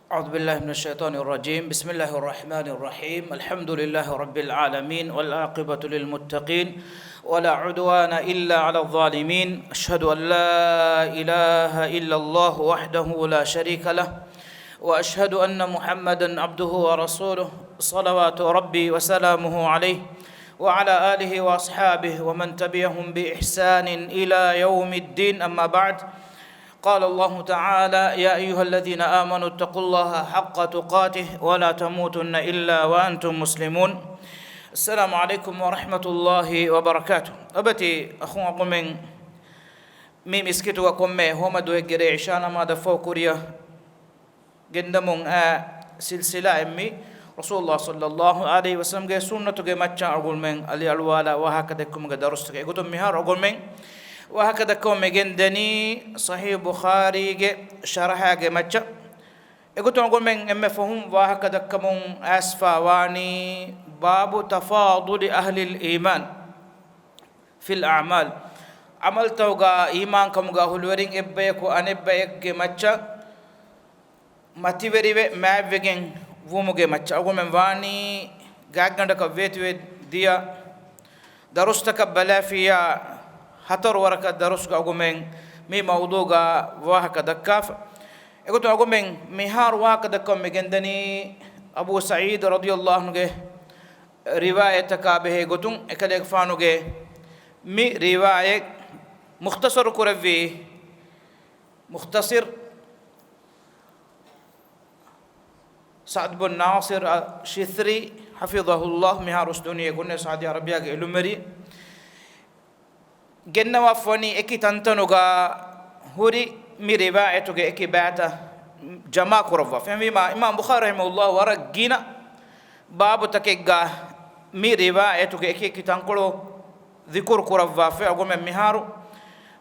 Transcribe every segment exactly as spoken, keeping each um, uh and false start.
أعوذ بالله من الشيطان الرجيم. بسم الله الرحمن الرحيم. الحمد لله رب العالمين، والعاقبة للمتقين، ولا عدوان إلا على الظالمين. أشهد أن لا إله إلا الله وحده لا شريك له، وأشهد أن محمدا عبده ورسوله، صلوات ربي وسلامه عليه، وعلى آله وأصحابه ومن تبعهم بإحسان إلى يوم الدين. أما بعد، قال الله تعالى: يا أيها الذين آمنوا اتقوا الله حق تقاته ولا تموتن إلا وأنتم مسلمون. السلام عليكم ورحمة الله وبركاته. އަބަތި އަޚުން އަގުމެން މި މިސްކިތުގަ ކޮންމެ ހޯމަ ދުވެއްގެ ރޭ އިޝާ ނަމާދަށްފަހު ކުރިއަށް ގެންދަމުން އައި ސިލްސިލާއެއް މި ރަސޫލުﷲ ޞައްލަﷲ ޢަލައިހި ވަސައްލަމްގެ ސުންނަތުގެ މައްޗަށް އަޅުގަނޑުމެން އަލިއަޅުވާލާ ވާހަކަ ދެއްކުމުގެ ދަރުސްތަކެއް. އެގޮތުން މިހާރު އަޅުގަނޑުމެން ވާހަކަ ދައްކަމުން މި ގެންދަނީ ޞަޙީޙު ބުޚާރީގެ ޝަރަޙާގެ މައްޗަށް. އެގޮތުން އަޅުގަނޑުމެން އެންމެ ފަހުން ވާހަކަ ދައްކަމުން އައިސްފަ ވާނީ باب تفاضل أهل الإيمان في الأعمال، ޢަމަލުތަކުގަ އީމާންކަމުގަ އަހުލުވެރިން އެއްބަޔަކު އަނެއްބައެއްގެ މައްޗަށް މަތިވެރިވެ މާތްވެގެން ވުމުގެ މައްޗަށް. އަޅުގަނޑުމެން ވާނީ ގާތްގަނޑަކަށް ވޭތުވެ ދިޔަ ދަރުސްތަކަށް ބަލާފިއްޔާ ހަތަރު ވަރަކަށް ދަރުސްގަ އަޅުގަނޑުމެން މި މައުޟޫޢުގަ ވާހަކަ ދައްކާފަ. އެގޮތުން އަޅުގަނޑުމެން މިހާރު ވާހަކަ ދައްކަމުން މި ގެންދަނީ އަބޫ ސަޢީދު ރަޟިޔަﷲ ޢަންހުގެ ރިވާޔަތަކާ ބެހޭ ގޮތުން، އެކަލޭގެފާނުގެ މި ރިވާޔަތް މުޚްތަޞަރު ކުރެއްވީ މުޚްތަޞިރު ސަޢްދު ބުން ނާޞިރު އައްޝިތްރީ ޙަފިޡަހުﷲ، މިހާރު ދުނިޔެ ކުންނެ ސަޢުދީ ޢަރަބިއްޔާގެ ޢިލްމުވެރި، ގެންނަވާފަ ވަނީ އެކި ތަންތަނުގަ ހުރި މި ރިވާޔަތުގެ އެކި ބައިތައް ޖަމާ ކުރައްވާފަ. އެހެންވީމާ، އިމާމް ބުޚާރީ ރަޙިމަހުﷲ ވަރަށް ގިނަ ބާބުތަކެއްގަ މި ރިވާޔަތުގެ އެކި އެކި ތަންކޮޅު ޛިކުރު ކުރައްވާފަ. އަޅުގަނޑުމެން މިހާރު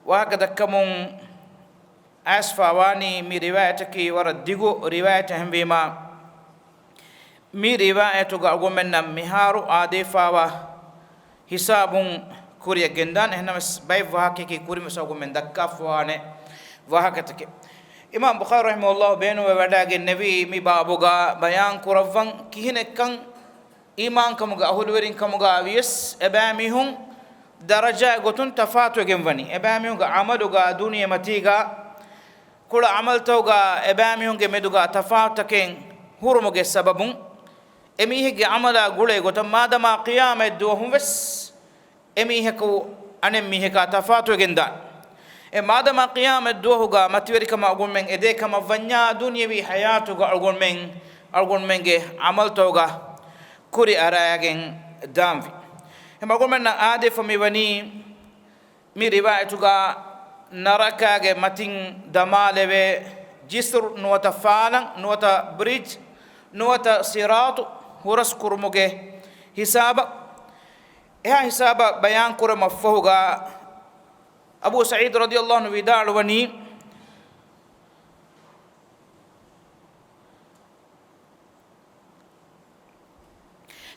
ވާހަކަ ދައްކަމުން އައިސްފަ ވާނީ މި ރިވާޔަތަކީ ވަރަށް ދިގު ރިވާޔަތެއް ހެންވީމާ، މި ރިވާޔަތުގަ އަޅުގަނޑުމެންނަށް މިހާރު އާދޭފާވާ ހިސާބުން ކުރިއަށް ގެންދާނެ. އެހެންނަމަވެސް ބައެއް ވާހަކައަކީ ކުރިންވެސް އަޅުގަނޑުމެން ދައްކާފަވާނެ ވާހަކަތަކެއް. އިމާމް ބުޚާރީ ރަޙިމަހުﷲ ބޭނުންވެ ވަޑައިގެންނެވީ މި ބާބުގަ ބަޔާން ކުރައްވަން ކިހިނެއްކަން އީމާންކަމުގެ އަހުލުވެރިންކަމުގަ ވިޔަސް އެބައިމީހުން ދަރަޖާ ގޮތުން ތަފާތުވެގެން ވަނީ، އެބައިމީހުންގެ ޢަމަލުގަ ދުނިޔެމަތީގަ ކުޅަ ޢަމަލުތަކުގަ އެބައިމީހުންގެ މެދުގަ ތަފާތުތަކެއް ހުރުމުގެ ސަބަބުން، އެމީހެއްގެ ޢަމަލާ ގުޅޭ ގޮތަށް މާދަމާ ޤިޔާމަތް ދުވަހުން ވެސް އެމީހަކު އަނެއް މީހަކާ ތަފާތުވެގެންދާނެ. އެ މާދަމާ ޤިޔާމަތް ދުވަހުގަ މަތިވެރިކަމަށް އަޅުގަނޑުމެން އެދޭ ކަމަށް ވަންޏާ، ދުނިޔަވީ ޙަޔާތުގަ އަޅުގަނޑުމެން، އަޅުގަނޑުމެންގެ ޢަމަލުތަކުގަ ކުރި އަރައިގެން ދާންވީ. އެހެން އަޅުގަނޑުމެންނަށް އާދޭފަ މި ވަނީ، މި ރިވާޔަތުގަ ނަރަކާގެ މަތިން ދަމާލެވޭ ޖިސްރު ނުވަތަ ފާލަން ނުވަތަ ބްރިޖް ނުވަތަ ޞިރާޠު ހުރަސް ކުރުމުގެ ހިސާބަށް. އެހާ ހިސާބަށް ބަޔާން ކުރުމަށްފަހުގަ އަބޫ ސަޢީދު ރަޟިޔަﷲ ޢަންހު ވިދާޅުވަނީ،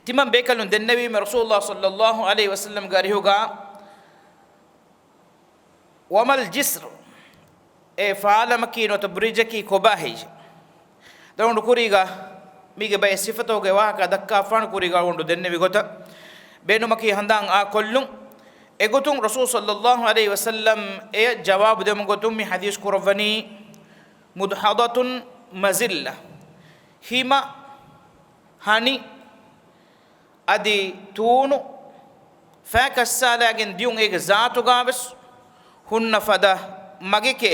ތިމަން ބޭކަލުން ދެންނެވީމެ ރަސޫލުﷲ ޞައްލަﷲ ޢަލައިހި ވަސައްލަމްގެ އަރިހުގަ، ވަމަލް ޖިސްރު، އެ ފާލަމަކީ ނުވަތަ ބްރިޖަކީ ކޮބާ ހެއްޔެވެ؟ ދެން އަޅުގަނޑު ކުރީގަ މީގެ ބައެއް ސިފަތަކުގެ ވާހަކަ ދައްކާފާނު ކުރީގަ އަޅުގަނޑު ދެންނެވި ގޮތަށް ބޭނުމަކީ ހަނދާން އާ ކޮށްލުން. އެގޮތުން ރަސޫލު ޞައްލަﷲ ޢަލައިހި ވަސައްލަމް އެ ޖަވާބު ދެމުގޮތުން މި ޙަދީޘް ކުރައްވަނީ، މުދްހަޟަތުން މަޒިއްލަ، ހިމަ ހަނި އަދި ތޫނު ފައި ކައްސާލައިގެން ދިޔުން އޭގެ ޒާތުގަވެސް ހުންނަ ފަދަ މަގެކޭ.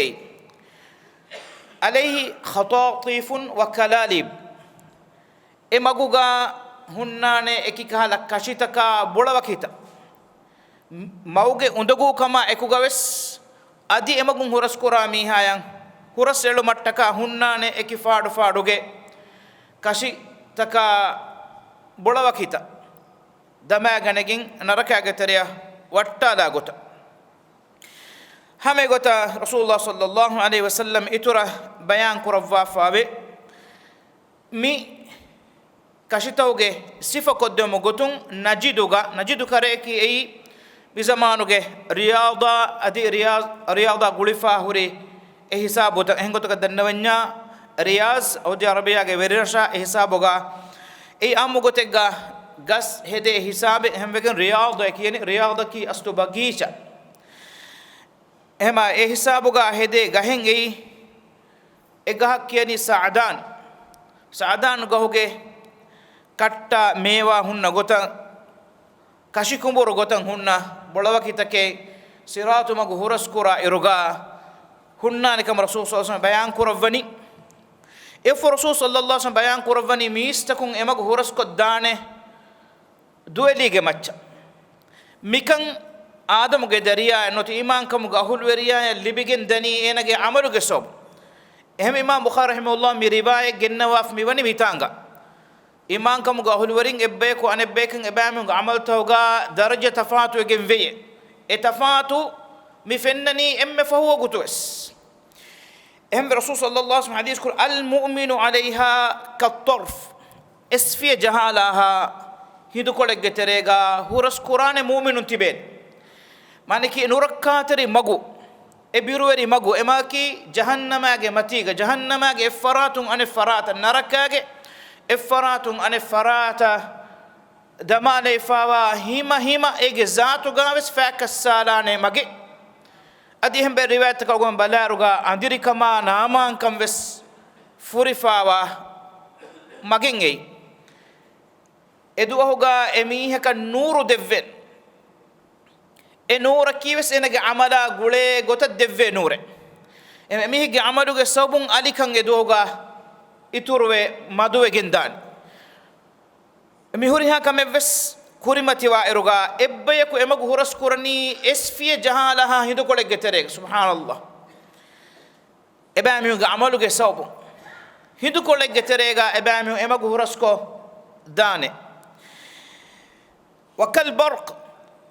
ޢަލައިހި ޚަޠާޠީފުން ވަކަލާލީބް، އެ މަގުގަ ހުންނާނެ އެކި ކަހަލަ ކަށިތަކާ ބޮޅަވަކިތައް. މަގުގެ އުނދަގޫކަމާ އެކުގަވެސް އަދި އެމަގުން ހުރަސްކުރާ މީހާޔަށް ހުރަސްއެޅުމަށްޓަކާ ހުންނާނެ އެކި ފާޑު ފާޑުގެ ކަށިތަކާ ބޮޅަވަކިތައް ދަމާގަނެގެން ނަރަކާގެ ތެރެއަށް ވައްޓާލާ ގޮތަށް. ހަމަ އެގޮތަށް ރަސޫލުﷲ ޞައްލަﷲ ޢަލައިހި ވަސައްލަމް އިތުރަށް ބަޔާން ކުރައްވާފައިވޭ. މި ކަށިތަކުގެ ސިފަ ކޮށްދެވުމުގެ ގޮތުން ނަޖިދުގަ، ނަޖިދު ކަރައަކީ އެއީ މިޒަމާނުގެ ރިޔާޟާ އަދި ރިޔާ-، ރިޔާޟާ ގުޅިފަ ހުރި އެ ހިސާބުތައް. އެހެން ގޮތަކަށް ދަންނަވަންޏާ، ރިޔާޒް، ސައޫދީ އަރަބިއްޔާގެ ވެރިރަށާ އެ ހިސާބުގަ އެއީ އާއްމު ގޮތެއްގަ ގަސް ހެދޭ ހިސާބެއް. އެހެންވެގެން ރިޔާޟޭ ކިޔަނީ، ރިޔާޟަކީ އަސްލު ބަގީޗާ. އެހެމާ އެ ހިސާބުގަ ހެދޭ ގަހެއް އެއީ، އެ ގަހަށް ކިޔަނީ ސައަދާން. ސައަދާން ގަހުގެ ކައްޓާ މޭވާ ހުންނަ ގޮތަށް، ކަށިކުނބުރު ގޮތަށް ހުންނަ ބޮޅަވަކިތަކެއް ޞިރާޠު މަގު ހުރަސްކުރާ އިރުގަ ހުންނާނެ ކަމަށް ރަސޫލު ޞައްލަﷲު ޢަލައިހި ވަސައްލަމަ ބަޔާން ކުރައްވަނީ. އެއަށްފަހު ރަސޫލު ޞައްލަﷲު ޢަލައިހި ވަސައްލަމަ ބަޔާން ކުރައްވަނީ މީސްތަކުން އެމަގު ހުރަސްކޮށްދާނެ ދުވެލީގެ މައްޗަށް. މިކަން އާދަމުގެ ދަރިޔާއެއް ނުވަތަ އީމާންކަމުގެ އަހުލުވެރިޔާއަށް ލިބިގެން ދަނީ އޭނަގެ ޢަމަލުގެ ސަބަބުން. އެހެންވީމާ ބުޚާރީ ރަޙިމަހުﷲ މި ރިވާޔަތް ގެންނަވާފަ މިވަނީ މިތާނގަ. އީމާންކަމުގެ އަހުލުވެރިން އެއްބަޔަކު އަނެއްބަޔަކަށް އެބައިމީހުންގެ ޢަމަލުތަކުގަ ދަރަޖަ ތަފާތުވެގެން ވެޔޭ. އެ ތަފާތު މި ފެންނަނީ އެންމެ ފަހު ވަގުތުވެސް. އެހެންވެ ރަސޫލު ޞައްލަﷲު ޢަލައިހި ވަސައްލަމަ ޙަދީޘް ކުރި، "المؤمن عليها كالطرف." އެސްފިޔަ ޖަހާލާހާ ހިނދުކޮޅެއްގެ ތެރޭގަ ހުރަސްކުރާނެ މުއުމިނުން ތިބޭނެ. މާނައަކީ ނުރައްކާތެރި މަގު، އެ ބިރުވެރި މަގު، އެމަގަކީ ޖަހަންނަމާގެ މަތީގަ، ޖަހަންނަމާގެ އެއްފަރާތުން އަނެއްފަރާތަށް، ނަރަކާގެ އެއްފަރާތުން އަނެއްފަރާތަށް ދަމާލައިފާވާ ހިމަ ހިމަ އޭގެ ޒާތުގަވެސް ފައިކައްސާލާނެ މަގެއް. އަދި އެހެން ބައެއް ރިވާޔަތްތަކަށް އަޅުގަނޑު ބަލާއިރުގަ އަނދިރިކަމާ ނާމާންކަން ވެސް ފުރިފާވާ މަގެއް އެއީ. އެ ދުވަހުގަ އެ މީހަކަށް ނޫރު ދެއްވޭ. އެ ނޫރަކީ ވެސް އޭނަގެ ޢަމަލާ ގުޅޭ ގޮތަށް ދެއްވޭ ނޫރެއް. އެ މީހެއްގެ ޢަމަލުގެ ސަބަބުން އަލިކަން އެ ދުވަހުގަ އިތުރުވެ މަދުވެގެން ދާނެ. މި ހުރިހާ ކަމެއްވެސް ކުރިމަތިވާ އިރުގަ އެއްބަޔަކު އެމަގު ހުރަސްކުރަނީ އެސްފިޔަ ޖަހާލާހާ ހިނދުކޮޅެއްގެ ތެރޭގަ. ސުބްޙާނަﷲ. އެބައިމީހުންގެ ޢަމަލުގެ ސަބަބުން ހިނދުކޮޅެއްގެ ތެރޭގަ އެބައިމީހުން އެމަގު ހުރަސްކޮށް ދާނެ. وكالبرق،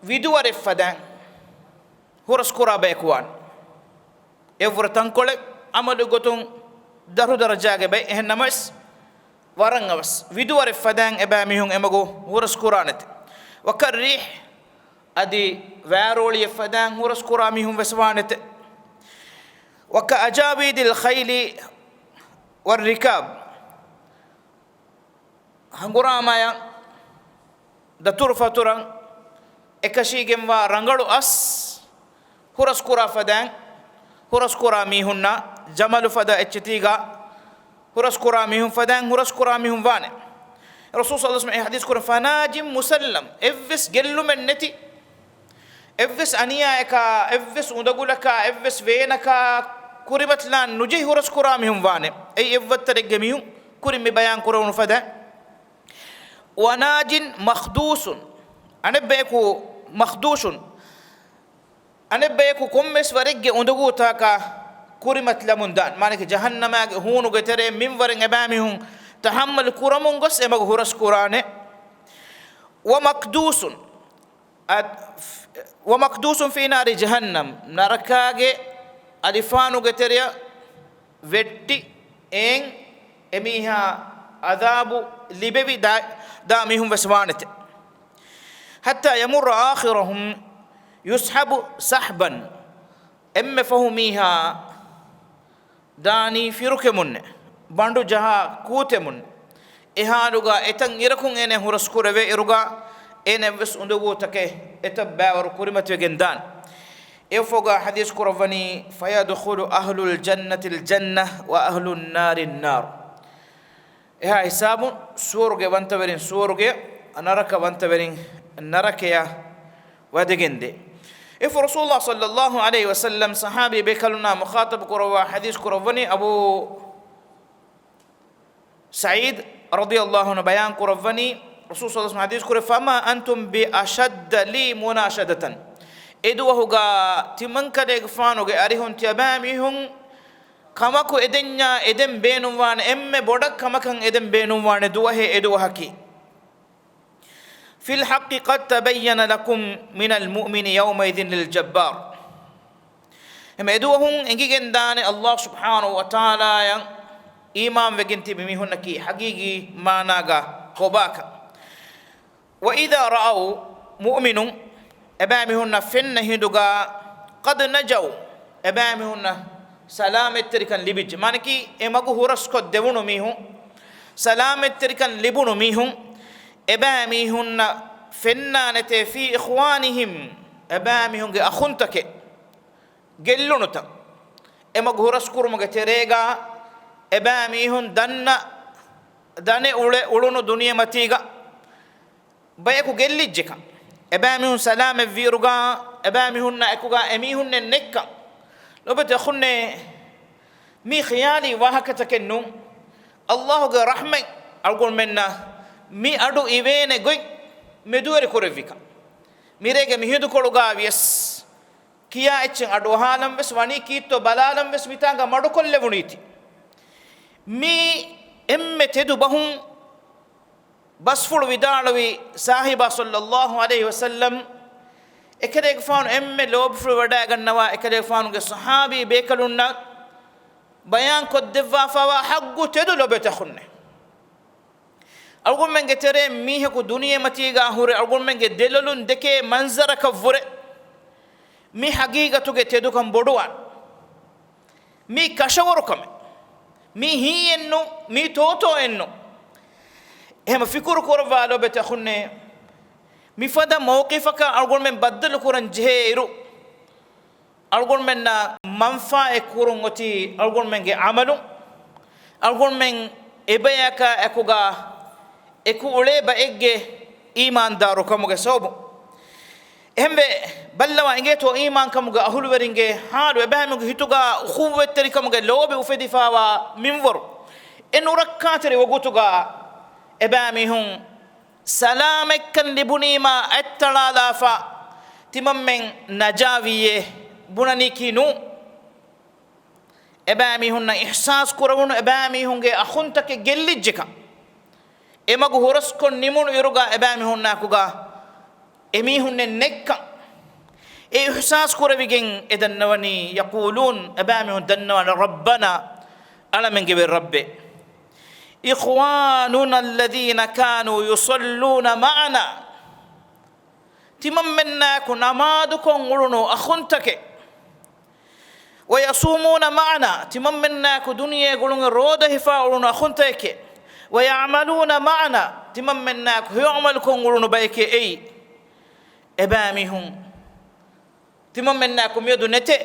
ވިދުވަރެއް ފަދައިން ހުރަސްކުރާ ބަޔަކު ވާނެ. އެއަށްވުރެ ތަންކޮޅެއް ޢަމަލު ގޮތުން ދަށު ދަރަޖާގެ ބައެއް، އެހެން ނަމަވެސް، ވަރަށް އަވަސް ވިދުވަރެއް ފަދައިން އެބައިމީހުން އެމަގު ހުރަސްކުރާނެތެ. وكالريح، އަދި ވާރޯޅިއެއް ފަދައިން ހުރަސްކުރާ މީހުން ވެސް ވާނެތެ. وكأجاويد الخيل والركاب، ހަނގުރާމައަށް ދަތުރުފަތުރަށް އެކަށީގެންވާ ރަނގަޅު އަސް ހުރަސްކުރާ ފަދައިން ހުރަސްކުރާ މީހުންނާ، ޖަމަލު ފަދަ އެއްޗެތީގަ ހުރަސްކުރާ މީހުން ފަދައިން ހުރަސްކުރާ މީހުން ވާނެ. ރަސޫލު ޞައްލަﷲު ޢަލައިހި ވަސައްލަމަ އެ ޙަދީޘް ކުރިން، "فناج مسلم"، އެއްވެސް ގެއްލުމެއް ނެތި، އެއްވެސް އަނިޔާއަކާ، އެއްވެސް އުނދަގުލަކާ، އެއްވެސް ވޭނަކާ ކުރިމަތިލާން ނުޖެހި ހުރަސްކުރާ މީހުން ވާނެ. އެއީ އެއްވައްތަރެއްގެ މީހުން، ކުރިން މި ބަޔާން ކުރެވުނު ފަދަ. "وناج مخدوش"، އަނެއްބަޔަކު، مخدوش، އަނެއްބަޔަކު ކޮންމެސް ވަރެއްގެ އުނދަގޫތަކާ ކުރިމަތިލަމުން ދާން. މާނައަކީ ޖަހަންނަމާގެ ހޫނުގެ ތެރެއިން މިންވަރެއް އެބައިމީހުން ތަޙައްމަލު ކުރަމުން ގޮސް އެމަގު ހުރަސްކުރާނެ. "ومكدوس"، އަދް، "ومكدوس في نار جهنم"، ނަރަކާގެ އަލިފާނުގެ ތެރެއަށް ވެއްޓި އެއިން އެމީހާ އަޒާބު ލިބެވި ދާ، ދާ މީހުން ވެސް ވާނެތެ. "حتى يمر آخرهم يسحب سحبا"، އެންމެ ފަހު މީހާ ދާނީ ފިރުކެމުންނެ، ބަނޑު ޖަހާ ކޫތެމުން. އެ ހާލުގަ އެތަން އިރަކުން އޭނަ ހުރަސްކުރެވޭ އިރުގަ އޭނަ އެއްވެސް އުނދަގޫތަކެއް އެތައް ބައިވަރު ކުރިމަތިވެގެން ދާން. އެއަށްފަހުގަ ޙަދީޘް ކުރައްވަނީ، "فيدخل أهل الجنة الجنة وأهل النار النار". އެހާ ހިސާބުން ސުވަރުގެ ވަންތަވެރިން ސުވަރުގެ، ނަރަކަ ވަންތަވެރިން ނަރަކަޔަށް ވަދެގެންދޭ. އެއަށްފަހު ރަސޫލުﷲ ޞައްލަﷲު ޢަލައިހި ވަސައްލަމަ ޞަޙާބީ ބޭކަލުންނާ މުޚާޠަބު ކުރައްވާ ޙަދީޘް ކުރައްވަނީ، އަބޫ ސަޢީދު ރަޟިޔަﷲު ޢަންހު ބަޔާން ކުރައްވަނީ، ރަސޫލު ޞައްލަﷲު ޢަލައިހި ވަސައްލަމަ ޙަދީޘް ކުރޭ، "فما أنتم بأشد لي مناشدة". އެދުވަހުގަ ތިމަންކަލޭގެފާނުގެ އަރިހުން ތިޔަބައިމީހުން ކަމަކު އެދެންޏާ އެދެން ބޭނުންވާނެ، އެންމެ ބޮޑަށް ކަމަކަށް އެދެން ބޭނުންވާނެ ދުވަހެއް އެދުވަހަކީ. "في الحق قد تبين لكم من المؤمن يومئذ للجبار". އެމަ އެދުވަހުން އެނގިގެންދާނެ ﷲ ސުބްޙާނަހޫ ވަތަޢާލާއަށް އީމާންވެގެން ތިބި މީހުންނަކީ ޙަޤީޤީ މާނާގަ ކޮބާކަން. "وإذا رأوا"، މުއުމިނުން އެބައިމީހުންނަށް ފެންނަ ހިނދުގަ، "قد نجوا"، އެބައިމީހުންނަށް ސަލާމަތްތެރިކަން ލިބިއްޖެ. މާނަކީ އެ މަގު ހުރަސްކޮށް ދެވުނު މީހުން، ސަލާމަތްތެރިކަން ލިބުނު މީހުން، އެބައިމީހުންނަށް ފެންނާނެތޭ، ފީ އިޚްވާނިހިމް، އެބައިމީހުންގެ އަޚުންތަކެއް ގެއްލުނުތަން. އެ މަގު ހުރަސްކުރުމުގެ ތެރޭގަ އެބައިމީހުން ދަންނަ ދަނެއް އުޅެ އުޅުނު ދުނިޔެމަތީގަ ބަޔަކު ގެއްލިއްޖެކަން، އެބައިމީހުން ސަލާމަތްވިއިރުގަ އެބައިމީހުންނާ އެކުގަ އެމީހުންނެއް ނެއްކަން. ލޯބިވެތި އަޚުންނޭ، މީ ޚިޔާލީ ވާހަކަތަކެއް ނޫން. ﷲ ގެ ރަޙްމަތް އަޅުގަނޑުމެންނަށް މި އަޑު އިވޭނެ ގޮތް މެދުވެރި ކުރެއްވިކަން. މިރޭގެ މިހިނދުކޮޅުގަ ވިޔަސް ކިޔާ އެއްޗެއް އަޑުއަހާލަން ވެސް ވަނީ، ކީއްތޯ ބަލާލަން ވެސް މިތާނގަ މަޑުކޮށްލެވުނީތީ. މީ އެންމެ ތެދު ބަހުން. ބަސްފުޅު ވިދާޅުވި ސާހިބާ ޞައްލައްލާހު ޢަލައިހި ވަސައްލަމް، އެކަލޭގެފާނު އެންމެ ލޯބިފުޅު ވެޑައިގަންނަވާ އެކަލޭގެފާނުގެ ޞަޙާބީ ބޭކަލުންނަށް ބަޔާން ކޮށްދެއްވާފަވާ ޙައްޤު ތެދު ލޯބިތަކުންނެ. އަޅުގަނޑުމެންގެ ތެރޭ މީހަކު ދުނިޔެމަތީގަ ހުރެ އަޅުގަނޑުމެންގެ ދެލޮލުން ދެކޭ މަންޒަރަކަށްވުރެ މި ޙަޤީޤަތުގެ ތެދުކަން ބޮޑުވާން. މީ ކަށަވަރުކަމެއް. މީ ހީއެއްނު، މީ ތޯތޯއެއްނު. އެހެމަ ފިކުރު ކުރައްވާ ލޯބިތަކުންނޭ، މިފަދަ މައުޤިފަކަށް އަޅުގަނޑުމެން ބައްދަލު ކުރަން ޖެހޭއިރު، އަޅުގަނޑުމެންނަށް މަންފާއެއް ކުރުން އޮތީ އަޅުގަނޑުމެންގެ ޢަމަލުން، އަޅުގަނޑުމެން އެބަޔަކާ އެކުގަ އެކު އުޅޭ ބައެއްގެ އީމާންދާރުކަމުގެ ސަބަބުން. އެހެންވެ، ބައްލަވާ އިނގޭތޯ އީމާންކަމުގެ އަހުލުވެރިންގެ ޙާލު، އެބައިމީހުންގެ ހިތުގަ އުޚުއްވަތްތެރިކަމުގެ ލޯބި އުފެދިފާވާ މިންވަރު. އެ ނުރައްކާތެރި ވަގުތުގަ އެބައިމީހުން ސަލާމަތްކަން ލިބުނީމާ އަތްތަޅާލާފަ ތިމަންމެން ނަޖާވީއޭ ބުނަނީކީ ނޫން. އެބައިމީހުންނަށް އިޙްސާސް ކުރެވުނު އެބައިމީހުންގެ އަޚުންތަކެއް ގެއްލިއްޖެކަން. އެމަގު ހުރަސްކޮށް ނިމުނު އިރުގަ އެބައިމީހުންނާއެކުގަ އެމީހުންނެއް ނެއްކަން. އެ އިޙްސާސް ކުރެވިގެން އެ ދަންނަވަނީ، يقولون، އެބައިމީހުން ދަންނަވަނީ، ربنا، އަޅަމެންގެ ވެރި ރައްބޭ، إخواننا الذين كانوا يصلون معنا، ތިމަންމެންނާއެކު ނަމާދުކޮށް އުޅުނު އަޚުންތަކެއް، ويصومون معنا، ތިމަންމެންނާއެކު ދުނިޔޭ ގުޅުން ރޯދަ ހިފާ އުޅުނު އަޚުންތަކެކޭ، ويعملون معنا، ތިމަންމެންނާއެކު ހެޔޮ ޢަމަލުކޮށް އުޅުނު ބައެކޭ އެއީ. އެބައިމީހުން ތިމަންމެންނާއެކު މިއަދު ނެތޭ.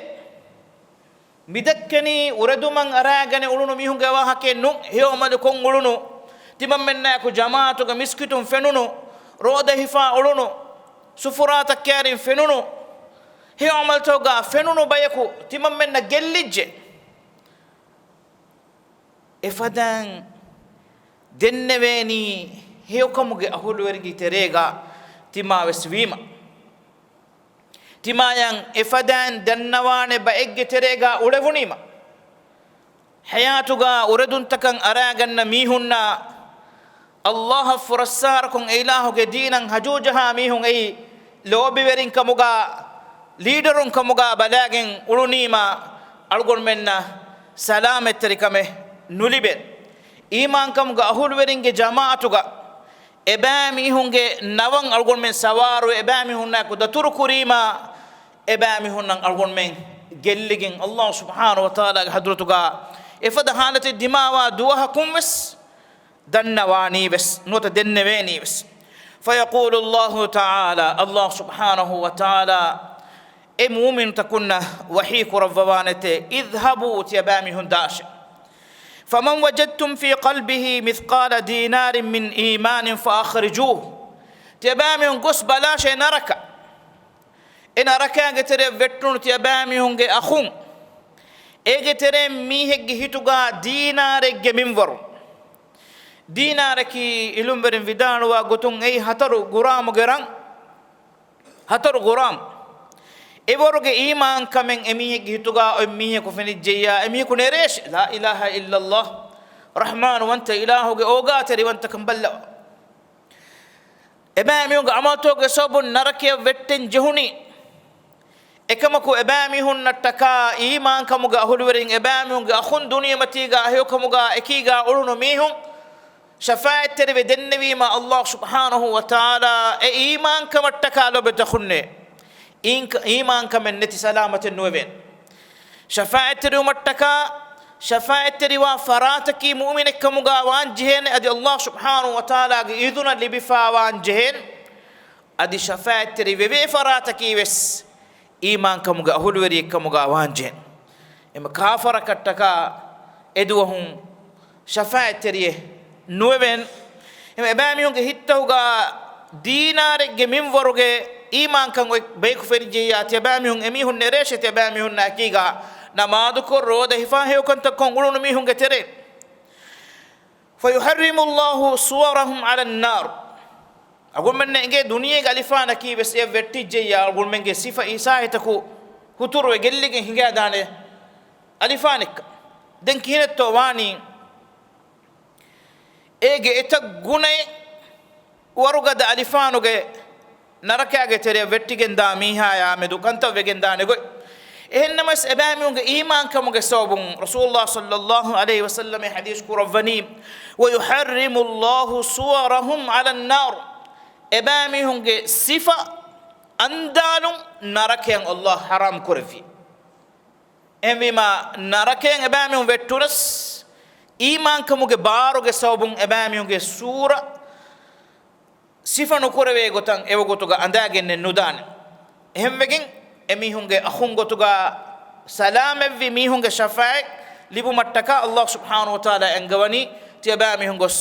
މިދައްކަނީ އުރެދުމަށް އަރާގަނެ އުޅުނު މީހުންގެ ވާހަކައެއް ނޫން. ހެޔޮ ޢަމަލުކޮށް އުޅުނު، ތިމަންމެންނާއެކު ޖަމާޢަތުގަ މިސްކިތުން ފެނުނު، ރޯދަ ހިފާ އުޅުނު، ސުފުރާތައް ކައިރިން ފެނުނު، ހެޔޮ ޢަމަލުތަކުގަ ފެނުނު ބަޔަކު ތިމަންމެންނަށް ގެއްލިއްޖެ. އެފަދައިން ދެންނެވޭނީ ހެޔޮކަމުގެ އަހުލުވެރިންގެ ތެރޭގަ ތިމާވެސް ވީމަ. ތިމާޔަށް އެފަދައިން ދަންނަވާނެ ބައެއްގެ ތެރޭގަ އުޅެވުނީމަ. ޙަޔާތުގަ އުރެދުންތަކަށް އަރާގަންނަ މީހުންނާ ﷲ އަށް ފުރައްސާރަކޮށް އެއިލާހުގެ ދީނަށް ހަޖޫޖަހާ މީހުން އެއީ ލޯބިވެރިންކަމުގަ، ލީޑަރުންކަމުގަ ބަލާގެން އުޅުނީމަ، އަޅުގަނޑުމެންނަށް ސަލާމަތްތެރިކަމެއް ނުލިބޭ. އީމާންކަމުގެ އަހުލުވެރިންގެ ޖަމާޢަތުގަ އެބައިމީހުންގެ ނަވަން އަޅުގަނޑުމެން ސަވާރުވެ، އެބައިމީހުންނާއެކު ދަތުރުކުރީމަ، އެބައިމީހުންނަށް އަޅުގަނޑުމެން ގެއްލިގެން، ﷲ ސުބްޙާނަހޫ ވަތަޢާލާގެ ޙަޟްރަތުގަ އެފަދަ ޙާލަތެއް ދިމާވާ ދުވަހަކުން ވެސް ދަންނަވާނީ ވެސް، ނުވަތަ ދެންނެވޭނީ ވެސް. فيقول الله تعالى، ﷲ ސުބްޙާނަހޫ ވަތަޢާލާ އެ މުއުމިނުތަކުންނަށް ވަޙީ ކުރައްވަވާނެތޭ، اذهبوا، ތިޔަބައިމީހުން ދާށޭ. فمن وجدتم في قلبه مثقال ذرة من إيمان فأخرجوه. ތިޔަބައިމީހުން ގޮސް ބަލާށޭ ނަރަކަ. އެ ނަރަކާގެ ތެރެއަށް ވެއްޓުނު ތިޔަބައިމީހުންގެ އަޚުން، އޭގެ ތެރެއިން މީހެއްގެ ހިތުގަ ދީނާރެއްގެ މިންވަރު. ދީނާރަކީ އިލްމުވެރިން ވިދާޅުވާ ގޮތުން އެއީ ހަތަރު ގުރާމުގެ ރަން. ހަތަރު ގުރާމް. އެވަރުގެ އީމާންކަމެއް އެމީހެއްގެ ހިތުގަ އޮތް މީހަކު ފެނިއްޖެއްޔާ، އެމީހަކު ނެރޭށި، لا إله إلا الله، ރަޙްމާންވަންތަ އިލާހުގެ އޯގާތެރިވަންތަކަން ބައްލަވާ. އެބައިމީހުންގެ ޢަމަލުތަކުގެ ސަބަބުން ނަރަކަޔަށް ވެއްޓެން ޖެހުނީ. އެކަމަކު އެބައިމީހުންނަށްޓަކާ އީމާންކަމުގެ އަހުލުވެރިން، އެބައިމީހުންގެ އަޚުން ދުނިޔެމަތީގަ ހެޔޮކަމުގަ އެކީގަ އުޅުނު މީހުން ޝަފާޢަތްތެރިވެ ދެންނެވީމަ، ﷲ ސުބްޙާނަހޫ ވަތަޢާލާ އެ އީމާންކަމަށްޓަކާ ލޯބިތަކުންނޭ. އީން-، އީމާންކަމެއް ނެތި ސަލާމަތެއް ނުވެވޭނެ. ޝަފާޢަތްތެރިވުމަށްޓަކާ، ޝަފާޢަތްތެރިވާ ފަރާތަކީ މުއުމިނެއްކަމުގަ ވާންޖެހޭނެ، އަދި ﷲ ސުބްޙާނަހޫ ވަތަޢާލާގެ އިޒުނަށް ލިބިފަ ވާންޖެހޭނެ. އަދި ޝަފާޢަތްތެރި ވެވޭ ފަރާތަކީ ވެސް އީމާންކަމުގެ އަހުލުވެރިއެއްކަމުގަ ވާންޖެހޭނެ. އެމަ ކާފަރަކަށްޓަކާ އެދުވަހުން ޝަފާޢަތްތެރިއެއް ނުވެވޭނެ. އެމަ އެބައިމީހުންގެ ހިތްތަކުގަ ދީނާރެއްގެ މިންވަރުގެ އީމާންކަން އޮތް ބަޔަކު ފެނިއްޖެއްޔާ، ތިޔަބައިމީހުން އެމީހުން ނެރޭށޭ، ތިޔަބައިމީހުންނާ އެކީގަ ނަމާދުކޮށް، ރޯދަ ހިފާ ހެޔޮކަންތައްކޮށް އުޅުނު މީހުންގެ ތެރެއިން. فيحرم الله صورهم على النار. އަޅުގަނޑުމެންނަށް އެނގޭ ދުނިޔޭގެ އަލިފާނަކީ ވެސް އެ ވެއްޓިއްޖެއްޔާ، އަޅުގަނޑުމެންގެ ސިފަ އިސާހިތަކު ހުތުރުވެ ގެއްލިގެން ހިނގާދާނެ އަލިފާނެއްކަން. ދެން ކިހިނެއްތޯ ވާނީ؟ އޭގެ އެތައް ގުނައެއް ވަރުގަދަ އަލިފާނުގެ ނަރަކާގެ ތެރެއަށް ވެއްޓިގެންދާ މީހާޔާމެދު ކަންތައް ވެގެންދާނެ ގޮތް. އެހެންނަމަވެސް އެބައިމީހުންގެ އީމާންކަމުގެ ސަބަބުން ރަސޫލުﷲ ޞައްލަﷲު ޢަލައިހި ވަސައްލަމަ ޙަދީޘް ކުރައްވަނީ، ويحرم الله صورهم على النار. އެބައިމީހުންގެ ސިފަ އަންދާލުން ނަރަކަޔަށް ﷲ ޙަރާމް ކުރެއްވި. އެހެންވީމާ، ނަރަކަޔަށް އެބައިމީހުން ވެއްޓުނަސް، އީމާންކަމުގެ ބާރުގެ ސަބަބުން އެބައިމީހުންގެ ސޫރަ ސިފަ ނުކުރެވޭ ގޮތަށް އެވަގުތުގަ އަނދާގެންނެއް ނުދާނެ. އެހެންވެގެން، އެމީހުންގެ އަޚުން ގޮތުގަ ސަލާމަތްވި މީހުންގެ ޝަފާޢަތް ލިބުމަށްޓަކާ، ﷲ ސުބްޙާނަހޫ ވަތަޢާލާ އެންގަވަނީ، ތިޔަބައިމީހުން ގޮސް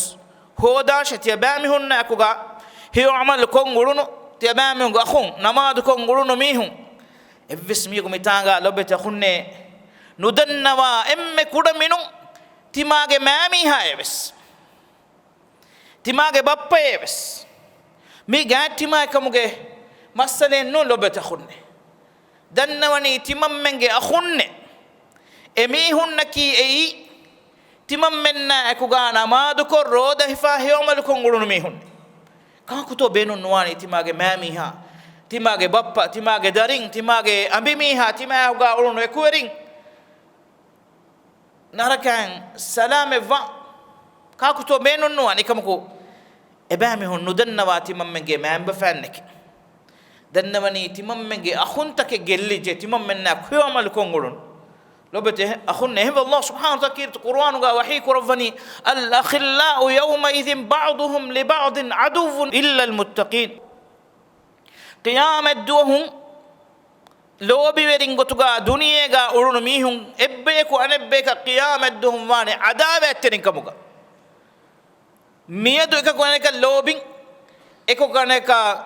ހޯދާށޭ، ތިޔަބައިމީހުންނާ އެކުގަ ހެޔޮ ޢަމަލު ކޮށް އުޅުނު، ތިޔަބައިމީހުންގެ އަޚުން، ނަމާދުކޮށް އުޅުނު މީހުން. އެއްވެސް މީހަކު މިތާނގަ ލޮބެތި އަޚުންނޭ، ނުދަންނަވާ އެންމެ ކުޑަ މިނުން ތިމާގެ މައިމީހާއެވެސް. ތިމާގެ ބައްޕައޭވެސް. މީ ގާތްތިމާއެއްކަމުގެ މައްސަލައެއް ނޫން ލޮބެތި އަޚުންނޭ. ދަންނަވަނީ ތިމަންމެންގެ އަޚުންނޭ. އެމީހުންނަކީ އެއީ ތިމަންމެންނާ އެކުގަ ނަމާދުކޮށް، ރޯދަ ހިފާ، ހެޔޮ ޢަމަލުކޮށް އުޅުނު މީހުން. ކާކުތޯ ބޭނުން ނުވާނީ ތިމާގެ މައިމީހާ، ތިމާގެ ބައްޕަ، ތިމާގެ ދަރިން، ތިމާގެ އަނބިމީހާ، ތިމާގެ އުޅުނު އެކުވެރިން؟ ނަރަކައިން ސަލާމަތްވާ. ކާކުތޯ ބޭނުންނުވާނެ؟ އެކަމަކު، އެބައިމީހުން ނުދަންނަވާ ތިމަންމެންގެ މައިންބަފައިންނެކެ. ދަންނަވަނީ ތިމަންމެންގެ އަޚުންތަކެއް ގެއްލިއްޖެ، ތިމަންމެންނާ ކުރި ޢަމަލުކޮށް އުޅުނު. ލޮބެތި އަޚުން، އެހެންވެ، ﷲ ސުބްޙާނަހޫ ވަތަޢާލާ ކީރިތި ޤުރުއާނުގަ ވަޙީ ކުރައްވަނީ، الأخلاء يومئذ بعضهم لبعض عدو إلا المتقين. ޤިޔާމަތްދުވަހު ލޯބިވެރިން ގޮތުގަ ދުނިޔޭގަ އުޅުނު މީހުން އެއްބަޔަކު އަނެއްބަޔަކަށް ޤިޔާމަތްދުވަހު ވާނެ ޢަދާވާތްތެރިން ކަމުގަ. މިއަދު އެކަކު އަނެކަށް ލޯބިން، އެކަކު އަނެކަށް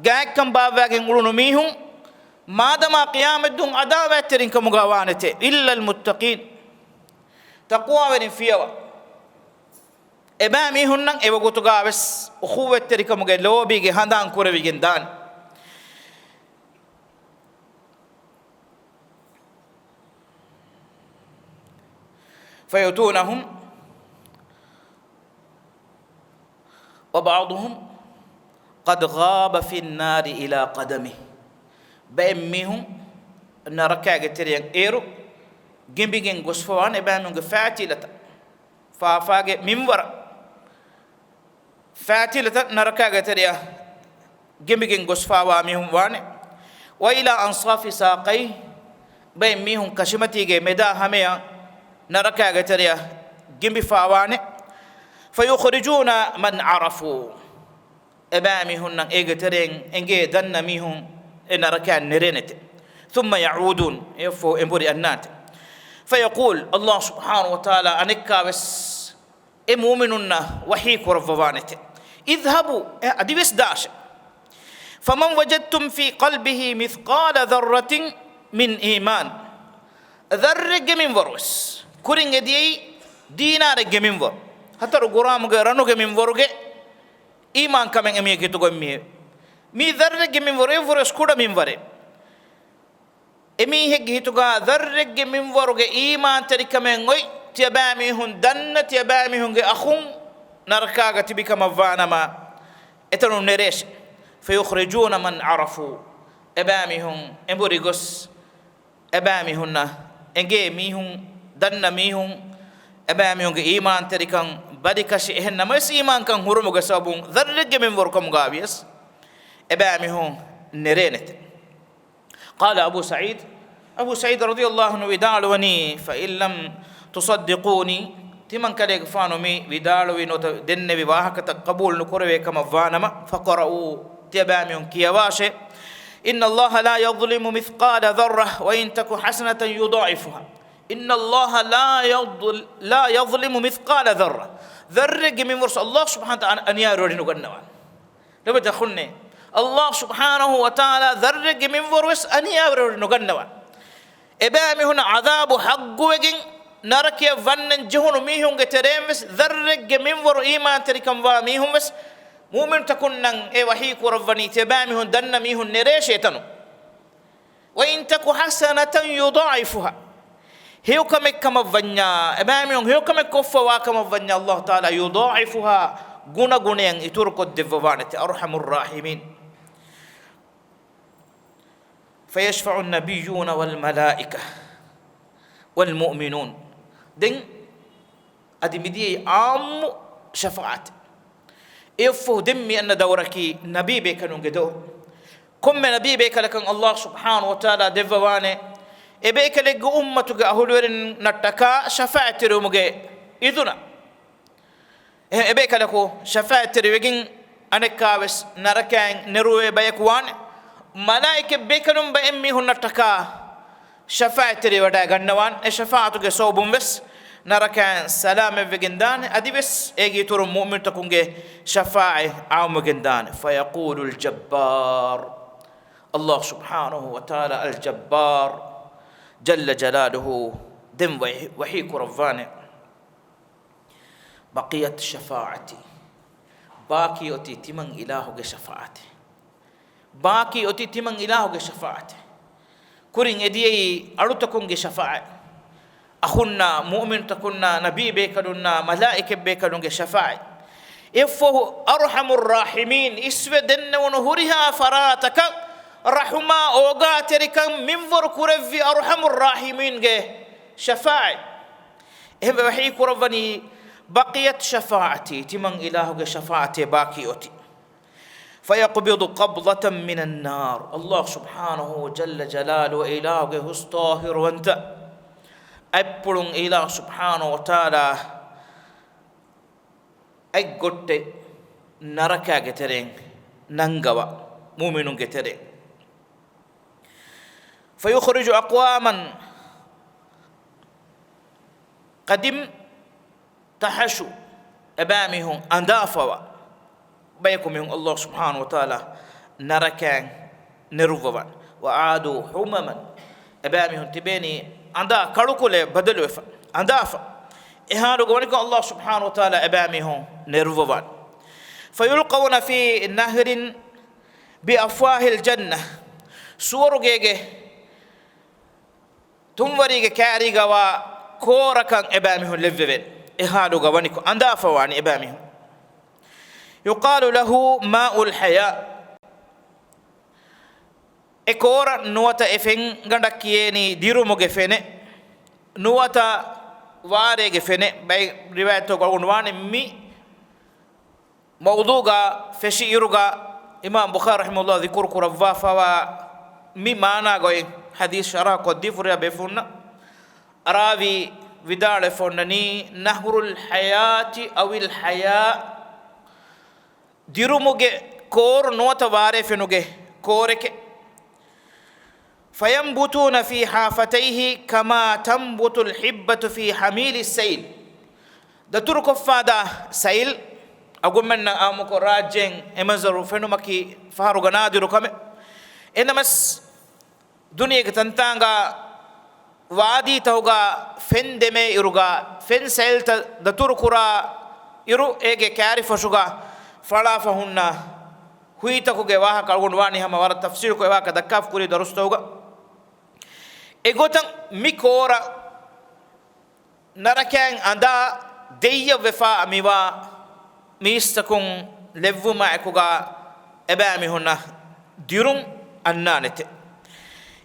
ގާތްކަން ބާއްވާގެން އުޅުނު މީހުން، މާދަމާ ޤިޔާމަތްދުވަހު ޢަދާވާތްތެރިން ކަމުގަ ވާނެތެ، إلا المتقين. ތަޤްވާވެރިން ފިޔަވާ. އެބައިމީހުންނަށް އެވަގުތުގަ ވެސް އުޚުއްވަތްތެރިކަމުގެ ލޯބީގެ ހަނދާން ކުރެވިގެން ދާނެ. فيؤتونهم وبعضهم قد غاب في النار إلى قدمه. ބައެއް މީހުން ނަރަކާގެ ތެރެއަށް އޭރު ގެނބިގެން ގޮސްފަވާނެ އެބައިމީހުންގެ ފައިތިލަތައް، ފާފާގެ މިންވަރަށް. ފައިތިލަތައް ނަރަކާގެ ތެރެއަށް ގެނބިގެން ގޮސްފާވާ މީހުން ވާނެ. وإلى أنصاف ساقيه، ބައެއް މީހުން ކަށިމަތީގެ މެދާ ހަމަޔަށް ނަރަކާގެ ތެރެއަށް ގެނބިފާވާނެ. فيخرجون من عرفوا، އެބައިމީހުންނަށް އޭގެ ތެރެއިން އެނގޭ ދަންނަ މީހުން އެ ނަރަކައިން ނެރޭނެތެ. ثم يعودون، އެއަށްފަހު އެނބުރި އަންނާނެތެ. فيقول، ﷲ ސުބްޙާނަހޫ ވަތަޢާލާ އަނެއްކާވެސް އެ މުއުމިނުންނަށް ވަޙީ ކުރައްވަވާނެތެ، اذهبوا، އެ އަދިވެސް ދާށެ. فمن وجدتم في قلبه مثقال ذرة من إيمان. ޛައްރެއްގެ މިންވަރުވެސް، ކުރިން އެދިޔައީ ދީނާރެއްގެ މިންވަރު، ހަތަރު ގުރާމުގެ ރަނުގެ މިންވަރުގެ އީމާންކަމެއް އެމީހެއްގެ ހިތުގަ އޮތް މީހެއް. މީ ޛައްރެއްގެ މިންވަރު، އެއްވަރުވެސް ކުޑަ މިންވަރެއް. އެމީހެއްގެ ހިތުގަ ޛައްރެއްގެ މިންވަރުގެ އީމާންތެރިކަމެއް އޮތް، ތިޔަބައިމީހުން ދަންނަ ތިޔަބައިމީހުންގެ އަޚުން ނަރަކާގަ ތިބިކަމަށްވާނަމަ، އެތަނުން ނެރޭށެ. فيخرجون من عرفوا، އެބައިމީހުން އެނބުރި ގޮސް، އެބައިމީހުންނަށް އެނގޭ މީހުން، ދަންނަ މީހުން، އެބައިމީހުންގެ އީމާންތެރިކަން، ބަލިކަށި، އެހެން ނަމަވެސް އީމާންކަން ހުރުމުގެ ސަބަބުން ޛައްރެއްގެ މިންވަރު ކަމުގަ ވިޔަސް އެބައިމީހުން ނެރޭނެތެ. قال أبو سعيد، އަބޫ ސަޢީދު ރަޟިޔަﷲ ޢަންހު ވިދާޅުވަނީ، فإن لم تصدقوني، ތިމަން ކަލޭގެފާނު މި ވިދާޅުވި ނުވަތަ ދެންނެވި ވާހަކަތައް ޤަބޫލު ނުކުރެވޭ ކަމަށް ވާނަމަ، فاقرؤوا، ތިޔަބައިމީހުން ކިޔަވާށޭ، إن الله لا يظلم مثقال ذرة وإن تك حسنة يضاعفها. إن الله لا يظل-، لا يظلم مثقال ذرة. ޛައްރެއްގެ މިންވަރު ﷲ ސުބްޙާނަހޫ ވަތަޢާލާ އަނިޔާވެރިވެ ނުގަންނަވާނެ. ލޮބުވެތި އަޚުންނޭ، ﷲ ސުބްޙާނަހޫ ވަތަޢާލާ ޛައްރެއްގެ މިންވަރު ވެސް އަނިޔާވެރިވެ ނުގަންނަވާނެ. އެބައިމީހުން ޢަޛާބު ޙައްޤުވެގެން ނަރަކަޔަށް ވަންނަން ޖެހުނު މީހުންގެ ތެރެއިން ވެސް ޛައްރެއްގެ މިންވަރު އީމާންތެރިކަން ވާ މީހުން ވެސް މުއުމިނުތަކުންނަށް އެ ވަޙީ ކުރައްވަނީ ތިޔަބައިމީހުން ދަންނަ މީހުން ނެރޭށޭ އެތަނުން. وإن تك حسنة يضاعفها. ހެޔޮކަމެއް ކަމަށް ވަންޏާ، އެބައިމީހުން ހެޔޮކަމެއް ކޮށްފަވާ ކަމަށް ވަންޏާ، ﷲ ތަޢާލާ يضاعفها، ގުނަގުނަޔަށް އިތުރުކޮށްދެއްވަވާނެތެ. أرحم الراحمين. فيشفع النبيون والملائكة والمؤمنون. ދެން އަދި މިދިޔައީ ޢާއްމު ޝަފާޢަތެއް. އެއަށްފަހު ދެން މި އަންނަ ދައުރަކީ ނަބީ ބޭކަލުންގެ ދޯ. ކޮންމެ ނަބީ ބޭކަލަކަށް ﷲ ސުބްޙާނަހޫ ވަތަޢާލާ ދެއްވަވާނެ އެ ބޭކަލެއްގެ އުއްމަތުގެ އަހުލުވެރިންނަށްޓަކާ ޝަފާޢަތްތެރިވުމުގެ އިޛުނަށް. އެ، އެބޭކަލަކު ޝަފާޢަތްތެރިވެގެން އަނެއްކާވެސް ނަރަކައިން ނެރުވޭ ބަޔަކު ވާނެ. މަލާއިކަތް ބޭކަލުން ބައެއް މީހުންނަށްޓަކާ ޝަފާޢަތްތެރިވެވަޑައިގަންނަވާނެ. އެ ޝަފާޢަތުގެ ސަބަބުން ވެސް ނަރަކައިން ސަލާމަތްވެގެން ދާނެ. އަދިވެސް އޭގެ އިތުރުން މުއުމިނުތަކުންގެ ޝަފާޢަތް ޢާއްމުވެގެން ދާނެ. فيقول الجبار، ﷲ ސުބްޙާނަހޫ ވަތަޢާލާ އަލް ޖައްބާރު ޖައްލަ ޖަލާލުހޫ ދެން ވަޙީ، ވަޙީ ކުރައްވާނެ. بقيت شفاعتي. ބާކީ އޮތީ ތިމަން އިލާހުގެ ޝަފާޢަތެއް. ބާކީ އޮތީ ތިމަން އިލާހުގެ ޝަފާޢަތެއް. ކުރިން އެދިޔައީ އަޅުތަކުންގެ ޝަފާޢަތް. އަޚުންނާ، މުއުމިނުތަކުންނާ، ނަބީ ބޭކަލުންނާ، މަލާއިކަތް ބޭކަލުންގެ ޝަފާޢަތް. އެއަށްފަހު އަރްޙަމުއްރާޙިމީން އިސްވެ ދެންނެވުނު ހުރިހާ ފަރާތަކަށް ރަޙުމާ އޯގާތެރިކަން މިންވަރު ކުރެއްވި އަރްޙަމުއްރާޙިމީންގެ ޝަފާޢަތް. އެހެންވެ ވަޙީ ކުރައްވަނީ، بقيت شفاعتي، ތިމަން އިލާހުގެ ޝަފާޢަތޭ ބާކީ އޮތީ. فيقبض قبضة من النار، ﷲ ސުބްޙާނަހޫ ޖައްލަ ޖަލާލުހޫ އިލާހުގެ ހުސް ޠާހިރުވަންތަ އަތްޕުޅުން އިލާހު ސުބްޙާނަހޫ ވަތަޢާލާ އަތް ގޮއްޓެއް ނަރަކާގެ ތެރެއިން ނަންގަވާ މުއުމިނުންގެ ތެރެއިން. فيخرج أقواما قد امتحشوا، އެބައިމީހުން އަނދާފަވާ ބަޔަކު މީހުން ﷲ ސުބްޙާނަހޫ ވަތަޢާލާ ނަރަކައިން ނެރުއްވަވާނެ. وعادوا حمما، އެބައިމީހުން ތިބޭނީ އަނދާ ކަޅުކުލައަށް ބަދަލުވެފަ، އަނދާފަ. އެހާލުގަ ވަނިކޮށް ﷲ ސުބްޙާނަހޫ ވަތަޢާލާ އެބައިމީހުން ނެރުއްވަވާނެ. فيلقون في نهر بأفواه الجنة، ސުވަރުގޭގެ ތުންވަރީގެ ކާރީގަވާ ކޯރަކަށް އެބައިމީހުން ލެއްވެވޭނެ. އެހާލުގަ ވަނިކޮށް އަނދާފަވާނީ އެބައިމީހުން. يقال له ماء الحياة، އެ ކޯރަށް ނުވަތަ އެ ފެންގަނޑަށް ކިޔޭނީ ދިރުމުގެ ފެނެއް، ނުވަތަ ވާރޭގެ ފެނެއް. ބައެއް ރިވާޔަތްތަކުގަ އަޅުގަނޑު ވާނެ މި މައުޟޫޢުގަ ފެށި އިރުގަ، އިމާމް ބުޚާރީ ރަޙިމަހުﷲ ޛިކުރު ކުރައްވާފަވާ މި މާނާގައި ޙަދީޘް ޝަރަޙަ ކޮށްދީފަ ހުރިހާ ބޭފުޅުންނަށް، ރާވީ ވިދާޅުވެފަ އޮންނަނީ، نهر الحياة أو الحياء، ދިރުމުގެ ކޯރު ނުވަތަ ވާރޭ ފެނުގެ ކޯރެކޭ. فينبتون في حافتيه كما تنبت الحبة في حميل السيل. ދަތުރުކޮށްފާދާ ސައިލް، އަޅުގަނޑުމެންނަށް އާއްމުކޮށް ރާއްޖޭން އެ މަންޒަރު ފެނުމަކީ ފަހަރުގަ ނާދިރު ކަމެއް. އެނަމަސް ދުނިޔޭގެ ތަންތާނގަ ވާދީތަކުގަ ފެން ދެމޭ އިރުގަ، ފެން ސައިލްތައް ދަތުރުކުރާ އިރު، އޭގެ ކާރިފަށުގަ ފަޅާފަ ހުންނަ ހުއިތަކުގެ ވާހަކަ އަޅުގަނޑު ވާނީ ހަމަ ވަރަށް ތަފްސީލުކޮށް އެ ވާހަކަ ދައްކާފަ ކުރީ ދަރުސްތަކުގަ. އެގޮތަށް މި ކޯރަށް ނަރަކައިން އަނދާ ދެއްޔަށް ވެފާ މިވާ މީސްތަކުން ލެއްވުމާ އެކުގަ އެބައިމީހުންނަށް ދިރުން އަންނާނެތެ.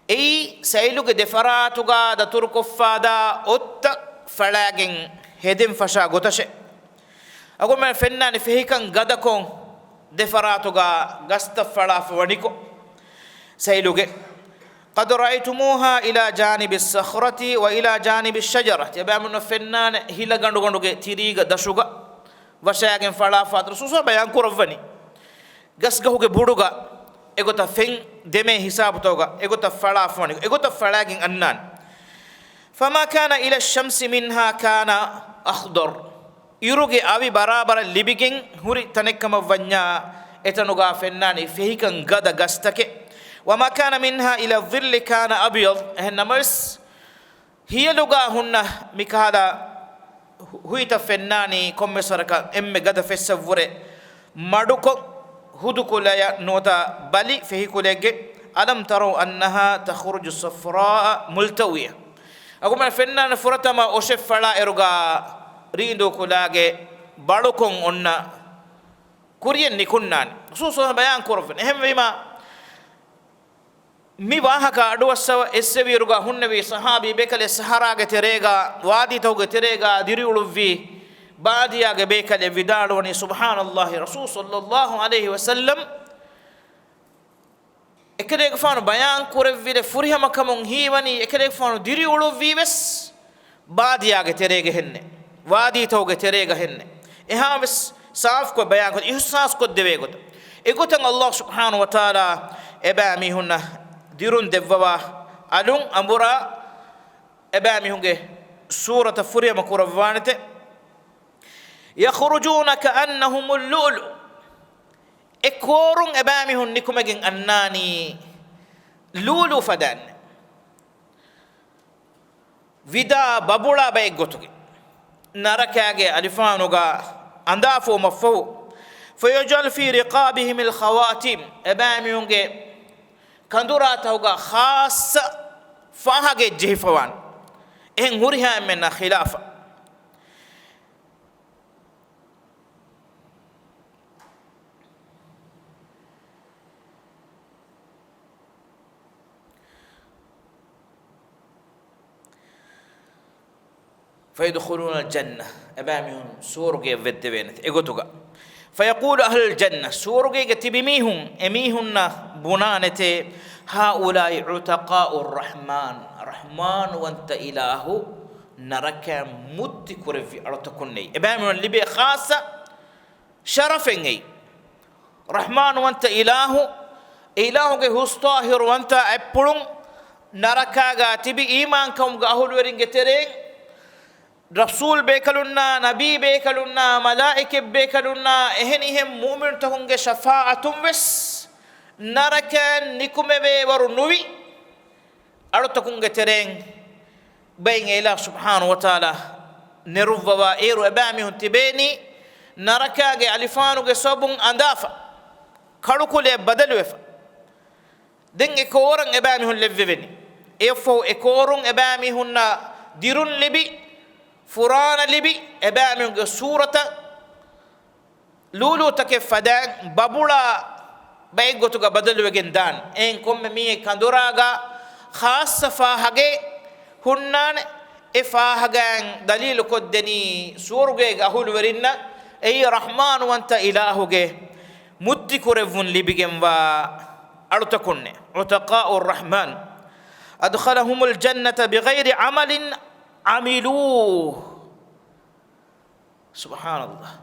އެއީ ސައިލުގެ ދެފަރާތުގަ ދަތުރުކޮށްފާދާ އޮށްތައް ފަޅާގެން ހެދެން ފަށާ ގޮތަށެ. އަޅުގަނޑުމެން ފެންނާނެ ފެހިކަން ގަދަކޮށް ދެފަރާތުގަ ގަސްތައް ފަޅާފަ ވަނިކޮށް ސައިލުގެ. قد رأيتموها إلى جانب الصخرة وإلى جانب الشجرة. ތިޔަބައިމީހުންނަށް ފެންނާނެ ހިލަގަނޑުގަނޑުގެ ތިރީގަ ދަށުގަ ވަށާގެން ފަޅާފަ އަތުރު ސޫސާ ބަޔާން ކުރައްވަނީ. ގަސްގަހުގެ ބުޑުގަ އެގޮތަށް ފެން ދެމޭ ހިސާބުތަކުގަ އެގޮތަށް ފަޅާފަވަނީ، އެގޮތަށް ފަޅާގެން އަންނާނެ. فما كان إلى الشمس منها كان أخضر. އިރުގެ އަވި ބަރާބަރަށް ލިބިގެން ހުރި ތަނެއްކަމަށް ވަންޏާ، އެތަނުގާ ފެންނާނީ ފެހިކަން ގަދަ ގަސްތަކެއް. وما كان منها إلى الظل كان أبيض. އެހެން ނަމަވެސް، ހިޔަލުގާ ހުންނަ މިކަހަލަ ހު-، ހުއިތައް ފެންނާނީ ކޮންމެސް ވަރަކަށް އެންމެ ގަދަ ފެއްސަށްވުރެ މަޑުކޮށް، ހުދު ކުލަޔަށް ނުވަތަ ބަލި ފެހި ކުލައެއްގެ. ألم تروا أنها تخرج صفراء ملتوية. އަގުމަން ފެންނާނެ ފުރަތަމަ އޮށެއް ފަޅާ އިރުގާ ރީނދޫ ކުލާގެ ބަޅުކޮށް އޮންނަ ކުރިޔަށް ނިކުންނާނެ. ސޫސާ ބަޔާން ކުރައްވަނީ. އެހެންވީމާ، މި ވާހަކަ އަޑުއައްސަވަ އެއްސެވިއިރުގަ ހުންނެވި ޞަޙާބީ ބޭކަލެއް ޞަޙަރާގެ ތެރޭގަ، ވާދީތަކުގެ ތެރޭގަ ދިރިއުޅުއްވި ބާދިޔާގެ ބޭކަލެއް ވިދާޅުވަނީ، ސުބްޙާނައްލާހި، ރަސޫލު ޞައްލައްލާހު ޢަލައިހި ވަސައްލަމް އެކަލޭގެފާނު ބަޔާން ކުރެއްވިލެއް ފުރިހަމަކަމުން ހީވަނީ، އެކަލޭގެފާނު ދިރިއުޅުއްވީވެސް ބާދިޔާގެ ތެރޭގަ ހެންނެ، ވާދީތަކުގެ ތެރޭގަ ހެންނެ. އެހާވެސް ސާފުކޮށް ބަޔާންކޮށް، އިޙްސާސްކޮށްދެވޭ ގޮތަށް. އެގޮތަށް ﷲ ސުބްޙާނަހޫ ވަތަޢާލާ އެބައިމީހުންނަށް ދިރުން ދެއްވަވާ އަލުން އަނބުރާ އެބައިމީހުންގެ ސޫރަތަށް ފުރިހަމަ ކުރައްވާނެތެ. يخرجون كأنهم اللؤلؤ. އެ ކޯރުން އެބައިމީހުން ނިކުމެގެން އަންނާނީ ލޫލޫ ފަދައިންނެ. ވިދާ ބަބުޅާ ބައެއް ގޮތުގެ ނަރަކާގެ އަލިފާނުގަ އަނދާފުވުމަށްފަހު، فيجعل في رقابهم الخواتيم، އެބައިމީހުންގެ ކަނދުރާތަކުގަ ޚާއްޞަ ފާހަގައެއް ޖެހިފަވާނެ. އެހެން ހުރިހާ އެންމެންނާ ޚިލާފަށް. فيدخلون الجنة، އެބައިމީހުން ސުވަރުގެއަށް ވެއްދެވޭނެތެ އެގޮތުގަ. فيقول أهل الجنة، ސުވަރުގޭގެ ތިބި މީހުން، އެމީހުންނަށް ބުނާނެތެ، هؤلاء عتقاء الرحمن، ރަޙްމާންވަންތަ އިލާހު ނަރަކައިން މުއްތި ކުރެއްވި އަޅުތަކުންނެއް. އެބައިމީހުން ލިބޭ ޚާއްޞަ ޝަރަފެއް އެއީ. ރަޙްމާންވަންތަ އިލާހު، އެ އިލާހުގެ ހުސްޠާހިރުވަންތަ އަތްޕުޅުން ނަރަކާގާ ތިބި އީމާންކަމުގެ އަހުލުވެރިންގެ ތެރެއިން، ރަސޫލް ބޭކަލުންނާ، ނަބީ ބޭކަލުންނާ، މަލާއިކަތް ބޭކަލުންނާ، އެހެނިހެން މުއުމިނުތަކުންގެ ޝަފާޢަތުން ވެސް ނަރަކައިން ނިކުމެވޭވަރު ނުވި އަޅުތަކުންގެ ތެރެއިން ބައިން އެ އިލާހު ސުބްޙާނަހޫ ވަތަޢާލާ ނެރުއްވަވާ އޭރު އެބައިމީހުން ތިބޭނީ ނަރަކާގެ އަލިފާނުގެ ސަބަބުން އަނދާފަ، ކަޅުކުލައަށް ބަދަލުވެފަ. ދެން އެ ކޯރަށް އެބައިމީހުން ލެއްވެވެނީ. އެއަށްފަހު އެ ކޯރުން އެބައިމީހުންނަށް ދިރުން ލިބި، ފުރާނަ ލިބި، އެބައިމީހުންގެ ސޫރަތަށް ލޫލޫތަކެއް ފަދައިން ބަބުޅާ ބައެއްގޮތުގަ ބަދަލުވެގެން ދާން. އެހެން ކޮންމެ މީހެއް ކަނދުރާގަ ޚާއްޞަ ފާހަގައެއް ހުންނާނެ. އެ ފާހަގައިން ދަލީލު ކޮށްދެނީ ސުވަރުގޭގެ އަހުލުވެރިންނަށް އެއީ ރަޙްމާންވަންތަ އިލާހުގެ މުއްތި ކުރެއްވުން ލިބިގެންވާ އަޅުތަކުންނޭ. عتقاء الرحمن أدخلهم الجنة بغير عمل عملوه. ސުބްޙާނައްލާހް.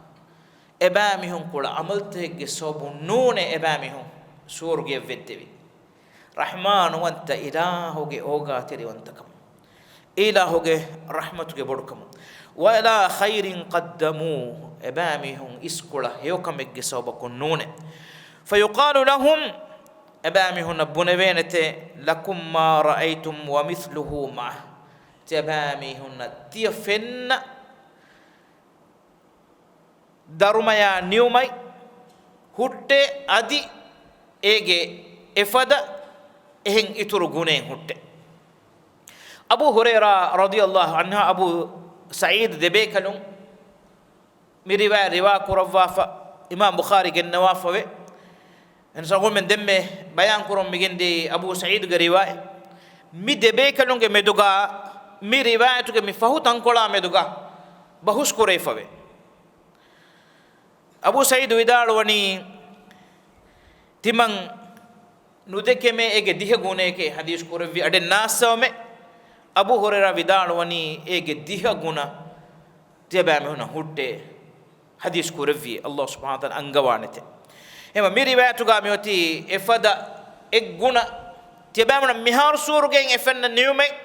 އެބައިމީހުން ކުޅަ ޢަމަލުތަކެއްގެ ސަބަބުން ނޫނޭ އެބައިމީހުން ސުވަރުގެއަށް ވެއްދެވީ. ރަޙްމާންވަންތަ އިލާހުގެ އޯގާތެރިވަންތަކަމުން، އިލާހުގެ ރަޙްމަތުގެ ބޮޑުކަމުން. ولا خير قدموه، އެބައިމީހުން އިސްކުޅަ ހެޔޮކަމެއްގެ ސަބަބަކުން ނޫނޭ. فيقال لهم، އެބައިމީހުންނަށް ބުނެވޭނެތެ، لكم ما رأيتم ومثله معه، ތިޔަބައިމީހުންނަށް ތިޔަ ފެންނަ ދަރުމަޔާ ނިއުމަތް ހުއްޓޭ، އަދި އޭގެ އެފަދަ އެހެން އިތުރު ގުނައެއް ހުއްޓޭ. އަބޫ ހުރައިރާ ރަޟިޔައްލާހު ޢަންހާ، އަބޫ ސަޢީދު ދެބޭކަލުން މި ރިވާޔަތް ރިވާ ކުރައްވާފަ، އިމާމް ބުޚާރީ ގެންނަވާފަވޭ. އެންސަގުމެން ދެންމެ ބަޔާން ކުރަމުން މިގެންދީ އަބޫ ސަޢީދުގެ ރިވާޔަތް. މި ދެބޭކަލުންގެ މެދުގަ، މި ރިވާޔަތުގެ މި ފަހު ތަންކޮޅާ މެދުގަ ބަހުސް ކުރެވިފަވޭ. އަބޫ ސަޢީދު ވިދާޅުވަނީ، ތިމަން ނުދެކެމޭ އޭގެ ދިހަ ގުނައެކޭ ޙަދީޘް ކުރެއްވި އަޑެއް ނާއްސަވަމޭ. އަބޫ ހުރައިރާ ވިދާޅުވަނީ އޭގެ ދިހަ ގުނަ ތިޔަބައިމީހުންނަށް ހުއްޓޭ ޙަދީޘް ކުރެއްވި ﷲ ސުބްޙާނަހޫ ވަތަޢާލާ އަންގަވާނެތެ. އެހެންވީމަ މި ރިވާޔަތުގަ މިއޮތީ އެފަދަ އެއްގުނަ ތިޔަބައިމީހުންނަށް މިހާރު ސުވަރުގެއިން އެފެންނަ ނިޢުމަތް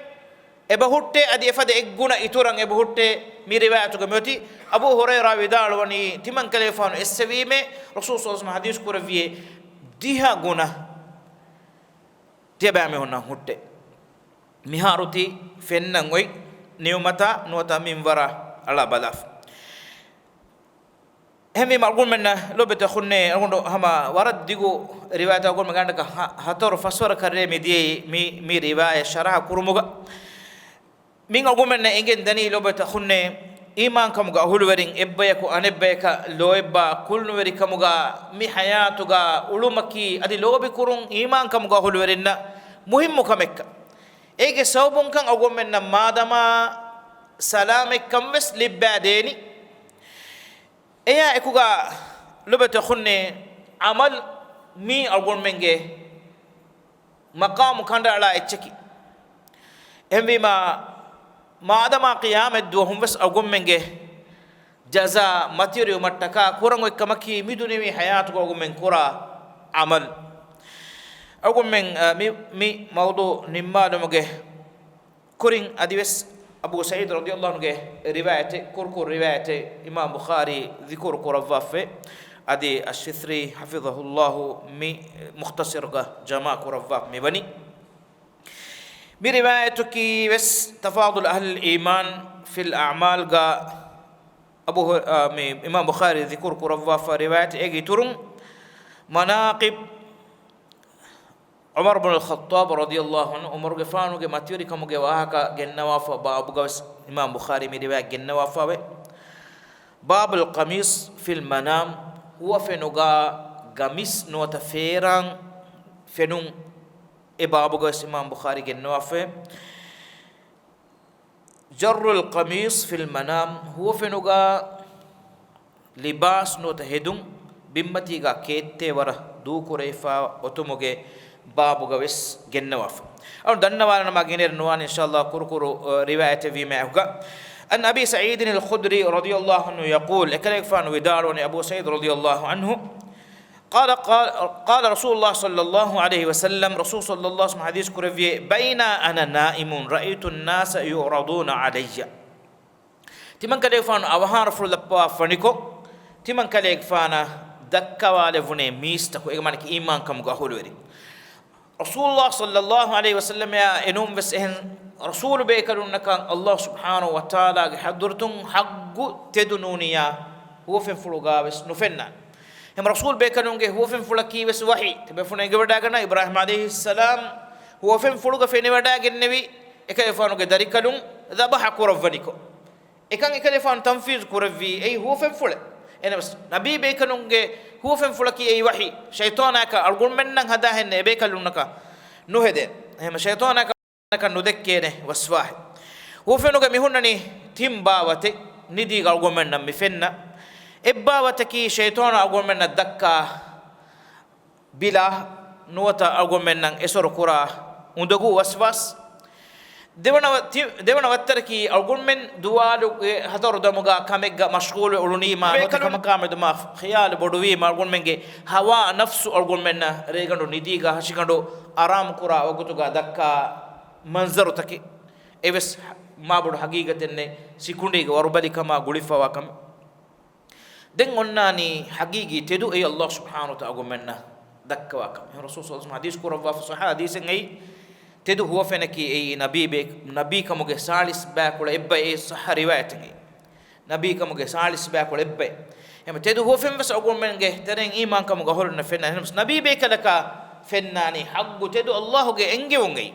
އެބަހުއްޓޭ، އަދި އެފަދަ އެއްގުނަ އިތުރަށް އެބަހުއްޓޭ. މި ރިވާޔަތުގަ މިއޮތީ އަބޫ ހުރައިރާ ވިދާޅުވަނީ ތިމަންކަލޭގެފާނު އެއްސެވީމޭ ރަސޫލު ޞައްލަﷲު ޢަލައިހި ވަސައްލަމަ ޙަދީޘް ކުރެއްވިޔޭ ދިހަ ގުނަ ތިޔަބައިމީހުންނަށް ހުއްޓޭ. މިހާރު ތި ފެންނަން އޮތް ނިޢުމަތާ ނުވަތަ މިންވަރާ އަޅާ ބަލާފަ. އެހެންވީމަ އަޅުގަނޑުމެންނަށް ލޯބިވެތި އަޚުންނޭ، އަޅުގަނޑު ހަމަ ވަރަށް ދިގު ރިވާޔަތެއް އަޅުގަނޑުމެން ގާތްގަނޑަކަށް ހަ-، ހަތަރު ފަސްވަރަކަށް ރޭ މި ދިޔައީ މި، މި ރިވާޔަތް ޝަރަޙަ ކުރުމުގަ. މިން އަޅުގަނޑުމެންނަށް އެނގެން ދަނީ ލޯބިވެތި އަޚުންނޭ، އީމާންކަމުގެ އަހުލުވެރިން އެއްބަޔަކު އަނެއްބަޔަކަށް ލޯތްބާ ކުޅުނުވެރިކަމުގަ މި ޙަޔާތުގަ އުޅުމަކީ އަދި ލޯބިކުރުން އީމާންކަމުގެ އަހުލުވެރިންނަށް މުހިއްމު ކަމެއްކަން. އޭގެ ސަބަބުންކަން އަޅުގަނޑުމެންނަށް މާދަމާ ސަލާމަތްކަން ވެސް ލިއްބައިދޭނީ. އެޔާ އެކުގަ ލޯބިވެތި އަޚުންނޭ، ޢަމަލު މީ އަޅުގަނޑުމެންގެ މަޤާމު ކަނޑައަޅާ އެއްޗަކީ. އެހެންވީމަ، މާދަމާ ޤިޔާމަތްދުވަހުން ވެސް އަޅުގަނޑުމެންގެ ޖަޒާ މަތިވެރިވުމަށްޓަކާ ކުރަން އޮތް ކަމަކީ، މި ދުނިޔެވީ ޙަޔާތުގަ އަޅުގަނޑުމެން ކުރާ ޢަމަލު. އަޅުގަނޑުމެން، އަ، މި، މި މައުޟޫޢު ނިންމާލުމުގެ ކުރިން އަދިވެސް އަބޫ ސަޢީދު ރަޟިޔަﷲު ޢަންހުގެ ރިވާޔަތެއް، ކުރުކުރު ރިވާޔަތެއް އިމާމް ބުޚާރީ ޛިކުރު ކުރައްވާފައި، އަދި އައްޝިތްރީ ޙަފިޡަހުﷲު މި މުޚްތަޞަރުގަ ޖަމާ ކުރައްވާފަ މިވަނީ. މި ރިވާޔަތަކީ ވެސް ތަފާޟުލު އަހްލިލް އީމާން ފިލް އަޢުމާލްގަ އަބޫ ހު-، އާ، މި އިމާމް ބުޚާރީ ޛިކުރު ކުރައްވާފަ ރިވާޔަތެއް. އޭގެ އިތުރުން މަނާޤިބް ޢުމަރު ބުނުލް ޚައްޠާބު ރަޟިޔަﷲު ޢަންހު، ޢުމަރުގެފާނުގެ މަތިވެރިކަމުގެ ވާހަކަ ގެންނަވާފަ ބާބުގަވެސް އިމާމް ބުޚާރީ މި ރިވާޔަތް ގެންނަވާފަވޭ. ބާބުލް ޤަމީޞް ފިލް މަނާމް، ހުވަފެނުގަ ގަމީސް ނުވަތަ ފޭރާން ފެނުން، އެ ބާބުގަވެސް އިމާމް ބުޚާރީ ގެންނަވާފަވޭ. ޖައްރުލް ޤަމީޞް ފިލް މަނާމް، ހުވަފެނުގަ ލިބާސް ނުވަތަ ހެދުން ބިންމަތީގަ ކޭއްތޭވަރަށް ދޫކުރެވިފަ އޮތުމުގެ ބާބުގަ ވެސް ގެންނަވާފަ. އަޅު ދަންނަވާލަން ނަމަ ގެނެރެ ނުވާނެ އިންޝާﷲ ކުރުކުރު، އަ، ރިވާޔަތެއް ވީމަ އެކުގަ. عن أبي سعيد الخدري رضي الله عنه يقول، އެކަލޭގެފާނު ވިދާޅުވަނީ އަބޫ ސަޢީދު ރަޟިޔަﷲު ޢަންހު، قال، قال، قال رسول الله صلى الله عليه وسلم، ރަސޫލު ޞައްލަﷲު ޢަލައިހި ވަސައްލަމް ޙަދީޘް ކުރެއްވި، بينا أنا نائم رأيت الناس يعرضون علي. ތިމަންކަލޭގެފާނު އަވަހާރަފުޅު ލައްޕަވާފަ ވަނިކޮށް، ތިމަންކަލޭގެފާނަށް ދައްކަވާލެވުނޭ މީސްތަކު، އޭގެ މާނައަކީ އީމާންކަމުގެ އަހުލުވެރިން. ރަސޫލުﷲ ޞައްލަﷲު ޢަލައިހި ވަސައްލަމައާ އެނޫން ވެސް އެހެން ރަސޫލު ބޭކަލުންނަކަށް ﷲ ސުބްޙާނަހޫ ވަތަޢާލާގެ ޙަޟްރަތުން ޙައްޤު ތެދު ނޫނިއްޔާ ހުވަފެންފުޅުގަ ވެސް ނުފެންނާނެ. އެހެން ރަސޫލު ބޭކަލުންގެ ހުވަފެންފުޅަކީ ވެސް ވަޙީ. ތިބޭފުޅުން އެނގިވަޑައިގަންނަވާ އިބްރާހީމް ޢަލައިހިއްސަލާމް ހުވަފެންފުޅުގަ ފެނިވަޑައިގެންނެވި އެކަލޭގެފާނުގެ ދަރިކަލުން ޛަބަޙަ ކުރައްވަނިކޮށް، އެކަން އެކަލޭގެފާނު ތަންފީޒު ކުރެއްވީ އެއީ ހުވަފެންފުޅެއް. އެހެނަސް ނަބީ ބޭކަލުންގެ ހުވަފެންފުޅަކީ އެއީ ވަޙީ. ޝައިޠާނާއަކަށް އަޅުގަނޑުމެންނަށް ހަދާހެންނެއް އެބޭކަލުންނަކަށް ނުހެދޭ. އެހެން ޝައިޠާނާއަކަށް ނުދެއްކޭނެ ވަސްވާހެއް. ހުވަފެނުގަ މިހުންނަނީ ތިން ބާވަތެއް ނިދީގަ އަޅުގަނޑުމެންނަށް މި ފެންނަ. އެއްބާވަތަކީ ޝައިޠާނާ އަޅުގަނޑުމެންނަށް ދައްކާ ބިލާ ނުވަތަ އަޅުގަނޑުމެންނަށް އެސޮރު ކުރާ އުނދަގޫ ވަސްވާސް. ދެވަނަ ވަ-، ތި-، ދެވަނަ ވައްތަރަކީ އަޅުގަނޑުމެން ދުވާލުގެ ހަތަރު ދަމުގަ ކަމެއްގަ މަޝްޣޫލުވެ އުޅުނީމާ ނުވަތަ ބޭކަލުން ކަމަކާ މެދުމާ ޚިޔާލު ބޮޑުވީމާ އަޅުގަނޑުމެންގެ ހަވާ ނަފްސު އަޅުގަނޑުމެންނަށް ރޭގަނޑު ނިދީގަ ހަށިގަނޑު އަރާމު ކުރާ ވަގުތުގަ ދައްކާ މަންޒަރުތަކެއް. އެވެސް މާބޮޑު ހަގީގަތެއް ނެތް، ސިކުނޑީގެ ވަރުބަލިކަމާ ގުޅިފަވާ ކަމެއް. ދެން އޮންނާނީ ހަގީގީ ތެދު އެއީ ﷲ ސުބްޙާނަހޫ ވަތަޢާލާ އަޅުގަނޑުމެންނަށް ދައްކަވާ ކަމެއް. ރަސޫލު ޞައްލަﷲު ޢަލައިހި ވަސައްލަމަ ޙަދީޘް ކުރައްވާފަ، ޞައްޙަ ޙަދީޘެއް އެއީ، ތެދު ހުވަފެނަކީ އެއީ ނަބީ ބޭ-، ނަބީކަމުގެ ސާޅީސް ބަޔަކުޅަ އެއްބައެއް. އެއީ ޞައްޙަ ރިވާޔަތެއް އެއީ. ނަބީކަމުގެ ސާޅީސް ބަޔަކުޅަ އެއްބައެއް. އެހެން ތެދު ހުވަފެން ވެސް އަޅުގަނޑުމެންގެ ތެރެއިން އީމާންކަމުގެ އަހުލުންނަށް ފެންނާނެ. އެހެނަސް ނަބީ ބޭކަލަކަށް ފެންނާނީ ޙައްޤު ތެދު ﷲ ގެ އެންގެވުން އެއީ.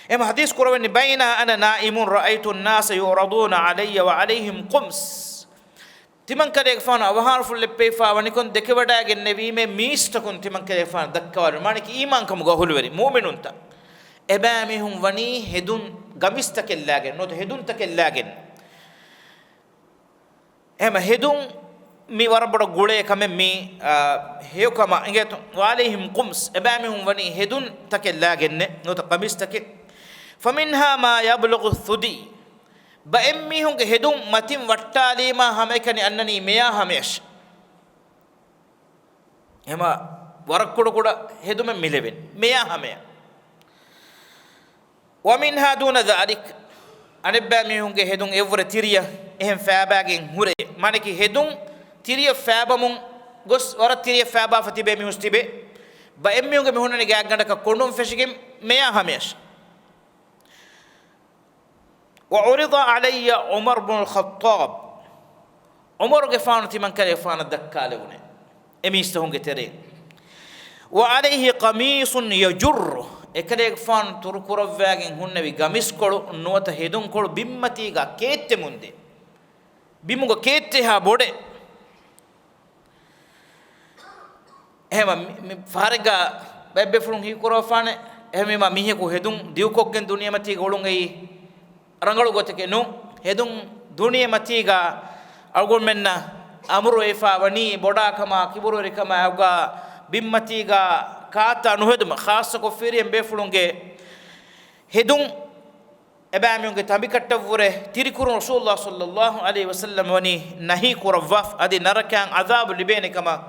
އެހެން ޙަދީޘް ކުރެވެނީ، بينا أنا نائم رأيت الناس يعرضون علي وعليهم قمص. ތިމަންކަލޭގެފާނު އަވަހާރަފުޅު ލެއްޕެވިފަ ވަނިކޮށް ދެކެވަޑައިގެންނެވީމޭ މީސްތަކުން ތިމަންކަލޭގެފާނަށް ދައްކަވާލުން. މާނައަކީ އީމާންކަމުގެ އަހުލުވެރިން، މުއުމިނުންތައް. އެބައިމީހުން ވަނީ ހެދުން ގަމީސްތަކެއްލާގެން ނުވަތަ ހެދުންތަކެއްލާގެން. އެހެން ހެދުން މި ވަރަށް ބޮޑަށް ގުޅޭ ކަމެއް މި، އާ، ހެޔޮކަމާ އިނގޭތޯ. وعليهم قمص، އެބައިމީހުން ވަނީ ހެދުން ތަކެއް ލާގެންނެ، ނުވަތަ ޤަމީސްތަކެއް. فمنها ما يبلغ الثدي، ބައެއްމީހުންގެ ހެދުން މަތިން ވައްޓާލީމާ ހަމައެކަނި އަންނަނީ މެޔާ ހަމަޔަށް. ހަމަ ވަރަށް ކުޑަކުޑަ ހެދުމެއް މިލެވެން، މެޔާ ހަމަޔަށް. ومنها دون ذلك، އަނެއްބައިމީހުންގެ ހެދުން އެއްވުރެ ތިރިއަށް އެހެން ފައިބާގެން ހުރޭ. މާނައަކީ ހެދުން ތިރިއަށް ފައިބަމުން ގޮސް، ވަރަށް ތިރިއަށް ފައިބާފަ ތިބޭ މީހުސް ތިބޭ. ބައެއްމީހުންގެ މި ހުންނަނީ ގާތްގަނޑަކަށް ކޮނޑުން ފެށިގެން މެޔާ ހަމަޔަށް. وعرض علي عمر بن الخطاب، ޢުމަރުގެފާނު ތިމަންކަލޭގެފާނަށް ދައްކާލެވުނެ އެ މީސްތަކުންގެ ތެރެއިން. وعليه قميص يجر، އެކަލޭގެފާނު ތުރުކުރައްވާގެން ހުންނެވި ގަމިސްކޮޅު ނުވަތަ ހެދުންކޮޅު ބިންމަތީގާ ކޭއްތެމުންދޭ. ބިމުގަ ކޭއްތެހާ ބޮޑެއް. އެހެމަ މި، މި ފަހަރެއްގަ ބައެއްބޭފުޅުން ހީކުރައްވާނެ. އެހެންވީމާ މީހަކު ހެދުން ދިގުކޮށްގެން ދުނިޔެމަތީގަ އުޅުން އެއީ ރަނގަޅު ގޮތެކެއް ނޫން. ހެދުން ދުނިޔެމަތީގަ އަޅުގަނޑުމެންނަށް އަމުރުވެފަ ވަނީ ބޮޑާކަމާ، ކިބުރުވެރިކަމާ، އައުގާ ބިންމަތީގަ ކާތާ ނުހެދުމަށް، ޚާއްޞަކޮށް ފިރިހެން ބޭފުޅުންގެ ހެދުން އެބައިމީހުންގެ ތަނބިކައްޓަށްވުރެ ތިރިކުރުން ރަސޫލުﷲ ޞައްލައްލާހު ޢަލައިހި ވަސައްލަމް ވަނީ ނަހީ ކުރައްވާފަ، އަދި ނަރަކައިން ޢަޛާބު ލިބޭނެ ކަމަށް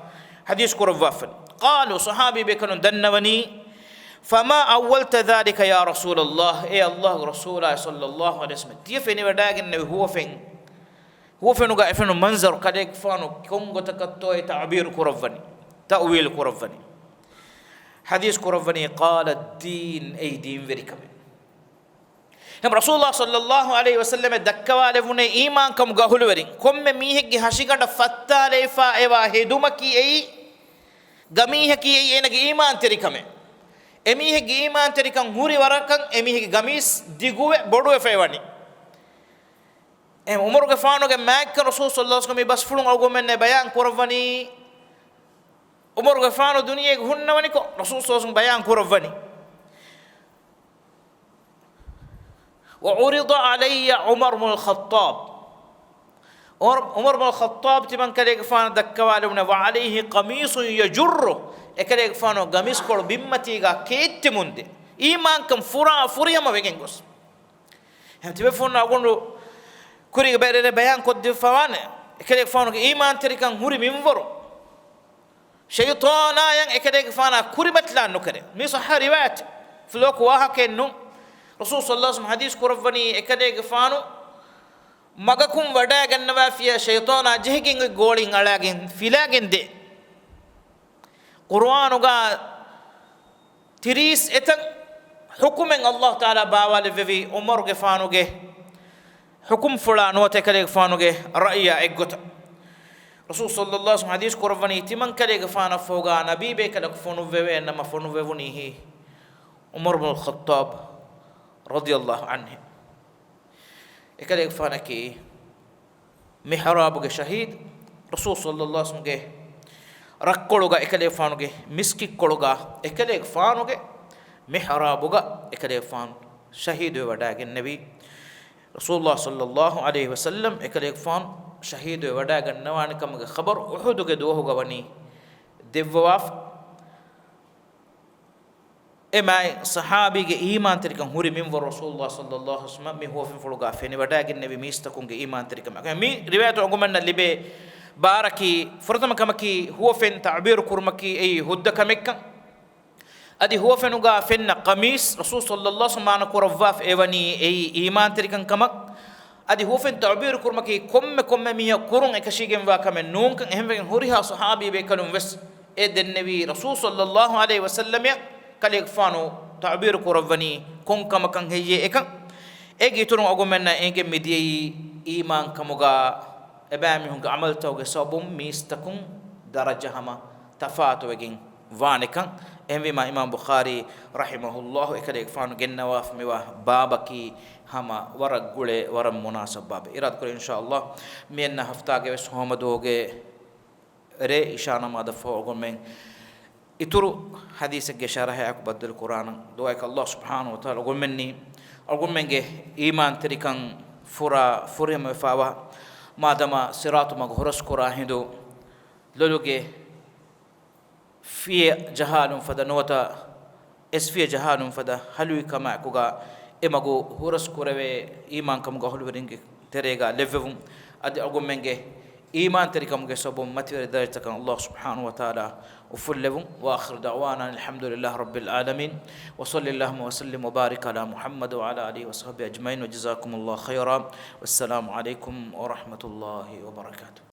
ޙަދީޘް ކުރައްވާފަ. قالوا، ޞަޙާބީ ބޭކަލުން ދަންނަވަނީ، فما أولت ذلك يا رسول الله، އޭ ﷲގެ ރަސޫލާ ޞައްލައްލާހު ޢަލައިހި ވަސައްލަމް، ތިޔަ ފެނިވަޑައިގެންނެވި ހުވަފެން، ހުވަފެނުގަ އެފެނު މަންޒަރު، ކަލޭގެފާނު ކޮން ގޮތަކަށްތޯއޭ ތަޢުބީރު ކުރައްވަނީ، ތައުވީލު ކުރައްވަނީ، ޙަދީޘް ކުރައްވަނީ، قال الدين، އެއީ ދީންވެރިކަމެއް. އެހެން ރަސޫލާ ޞައްލައްލާހު ޢަލައިހި ވަސައްލަމަށް ދައްކަވާލެވުނޭ އީމާންކަމުގަ އަހުލުވެރިން، ކޮންމެ މީހެއްގެ ހަށިގަނޑަށް ފައްތާލައިފާ އެވާ ހެދުމަކީ އެއީ، ގަމީހަކީ އެއީ އޭނަގެ އީމާންތެރިކަމެއް. އެމީހެއްގެ އީމާންތެރިކަން ހުރި ވަރަކަށް އެމީހެއްގެ ގަމީސް ދިގުވެ ބޮޑުވެފައި ވަނީ. އެހެން ޢުމަރުގެފާނުގެ މާތްކަން ރަސޫލު ޞައްލައްލާހު ޢަލައިހި ވަސައްލަމް މި ބަސްފުޅުން އަޅުގަނޑުމެންނަށް ބަޔާން ކުރައްވަނީ، ޢުމަރުގެފާނު ދުނިޔޭގަ ހުންނަވަނިކޮށް، ރަސޫލު ޞައްލައްލާހު ޢަލައިހި ވަސައްލަމް ބަޔާން ކުރައްވަނީ. وعرض علي عمر بن الخطاب. ޢުމަރު، ޢުމަރު ބިން ޚައްޠާބް ތިމަންކަލޭގެފާނަށް ދައްކަވާލެވުނެ، وعليه قميص يجر، އެކަލޭގެފާނު ގަމީސްކޮޅު ބިންމަތީގާ ކޭއްތެމުންދޭ، އީމާންކަން ފުރާ ފުރިހަމަ ވެގެން ގޮސް. އެހެން ތިބޭފުޅުން އަޅުގަނޑު ކުރީގެ ބައި ރޭ ބަޔާން ކޮށްދެއްވާނެ، އެކަލޭގެފާނުގެ އީމާންތެރިކަން ހުރި މިންވަރު. ޝައިޠާނާޔަން އެކަލޭގެފާނާ ކުރިމަތިލާން ނުކެރޭ. މީ ޞައްޙަ ރިވާޔަތެއް. ފުލޯކު ވާހަކައެއް ނޫން. ރަސޫލު ޞައްލައްލާހު ޢަލައިހި ވަސައްލަމް ޙަދީޘް ކުރައްވަނީ، އެކަލޭގެފާނު މަގަކުން ވަޑައިގަންނަވާފިޔާ ޝައިޠާނާ ޖެހިގެން އޮތް ގޯޅިން އަޅާގެން ފިލާގެން ދޭ. ޤުރުއާނުގާ ތިރީސް އެތަން ޙުކުމެއް ﷲ ތަޢާލާ ބާވާލެއްވެވި ޢުމަރުގެފާނުގެ ޙުކުމްފުޅާ ނުވަތަ އެކަލޭގެފާނުގެ ރައުޔާ އެއްގޮތަށް. ރަސޫލު ޞައްލައްލާހު ޢަލައިހި ވަސައްލަމް ޙަދީޘް ކުރައްވަނީ، ތިމަންކަލޭގެފާނަށްފަހުގާ ނަބީ ބޭކަލަކު ފޮނުއްވެވޭނަމަ ފޮނުއްވެވުނީ ޢުމަރު ބިން ޚައްޠާބް ރަޟިޔައްލާހު ޢަންހު. އެކަލޭގެފާނަކީ މިޙްރާބުގެ ޝަހީދު، ރަސޫލު ޞައްލައްލާހު ޢަލައިހި ވަސައްލަމްގެ ރަށްކޮޅުގަ އެކަލޭގެފާނުގެ މިސްކިތްކޮޅުގަ އެކަލޭގެފާނުގެ މިޙްރާބުގަ އެކަލޭގެފާނު ޝަހީދުވެވަޑައިގެންނެވި، ރަސޫލު ޞައްލައްލާހު ޢަލައިހި ވަސައްލަމް އެކަލޭގެފާނު ޝަހީދުވެވަޑައިގަންނަވާނެ ކަމުގެ ޚަބަރު އުޙުދުގެ ދުވަހުގަ ވަނީ ދެއްވަވާފަ. އެ މާތް ޞަޙާބީގެ އީމާންތެރިކަން ހުރި މިންވަރު ރަސޫލު ޞައްލައްލާހު ޢަލައިހި ވަސައްލަމް މި ހުވަފެންފުޅުގާ ފެނިވަޑައިގެންނެވި މީސްތަކުންގެ އީމާންތެރިކަމާ. މި ރިވާޔަތު އަޅުގަނޑުމެންނަށް ލިބޭ ބާރަކީ، ފުރަތަމަ ކަމަކީ ހުވަފެން ތަޢުބީރު ކުރުމަކީ އެއީ ހުއްދަ ކަމެއްކަން. އަދި ހުވަފެނުގާ ފެންނަ ޤަމީސް ރަސޫލު ޞައްލައްލާހު ޢަލައިހި ވަސައްލަމް މާނަ ކުރައްވާފަ އެވަނީ އެއީ އީމާންތެރިކަން ކަމަށް. އަދި ހުވަފެން ތަޢުބީރު ކުރުމަކީ ކޮންމެ ކޮންމެ މީހަކު ކުރުން އެކަށީގެންވާ ކަމެއް ނޫންކަން. އެހެންވެގެން ހުރިހާ ޞަޙާބީ ބޭކަލުން ވެސް އެ ދެންނެވީ ރަސޫލު ޞައްލައްލާހު ޢަލައިހި ވަސައްލަމަށް ކަލޭގެފާނު ތަޢުބީރު ކުރައްވަނީ ކޮން ކަމަކަށް ހެއްޔޭ އެކަން. އޭގެ އިތުރުން އަޅުގަނޑުމެންނަށް އެނގެން މިދިޔައީ އީމާންކަމުގާ އެބައިމީހުންގެ ޢަމަލުތަކުގެ ސަބަބުން މީސްތަކުން ދަރަޖަ ހަމަ ތަފާތުވެގެން ވާނެކަން. އެހެންވީމާ އިމާމް ބުޚާރީ ރަޙިމަހުﷲ އެކަލޭގެފާނު ގެންނަވާފަ މިވާ ބާބަކީ ހަމަ ވަރަށް ގުޅޭ، ވަރަށް މުނާސަބް ބާބެއް. އިރާދަކުރޭ އިންޝާﷲ މިއަންނަ ހަފްތާގެ ވެސް ހޯމަދުވަހުގެ ރޭ އިޝާ ނަމާދަށްފަހު އަޅުގަނޑުމެން އިތުރު ޙަދީޘެއްގެ ޝަރަޙައާއެކު ބައްދަލު ކުރާނަން. ދުޢާއަކީ ﷲ ސުބްޙާނަހޫ ވަތަޢާލާ އަޅުގަނޑުމެންނީ، އަޅުގަނޑުމެންގެ އީމާންތެރިކަން ފުރާ ފުރިހަމަވެފައިވާ، މާދަމާ ޞިރާޠު މަގު ހުރަސްކުރާ ހިނދު، ލޮލުގެ ފިޔަ ޖަހާލުން ފަދަ ނުވަތަ އެސްފިޔަ ޖަހާލުން ފަދަ ހަލުވި ކަމާއެކުގަ އެމަގު ހުރަސް ކުރެވޭ އީމާންކަމުގެ އަހުލުވެރިންގެ ތެރޭގަ ލެއްވެވުން. އަދި އަޅުގަނޑުމެންގެ އީމާންތެރިކަމުގެ ސަބަބުން މަތިވެރި ދަރަޖަތަކަށް އައްލާހު ސުބްޙާނަހު ވަތަޢާލާ އުފުއްލެވުން. وآخر دعوانا أن الحمد لله رب العالمين. وصل اللهم وسلم وبارك على محمد وعلى آله وصحبه أجمعين. وجزاكم الله خيرا. والسلام عليكم ورحمة الله وبركاته.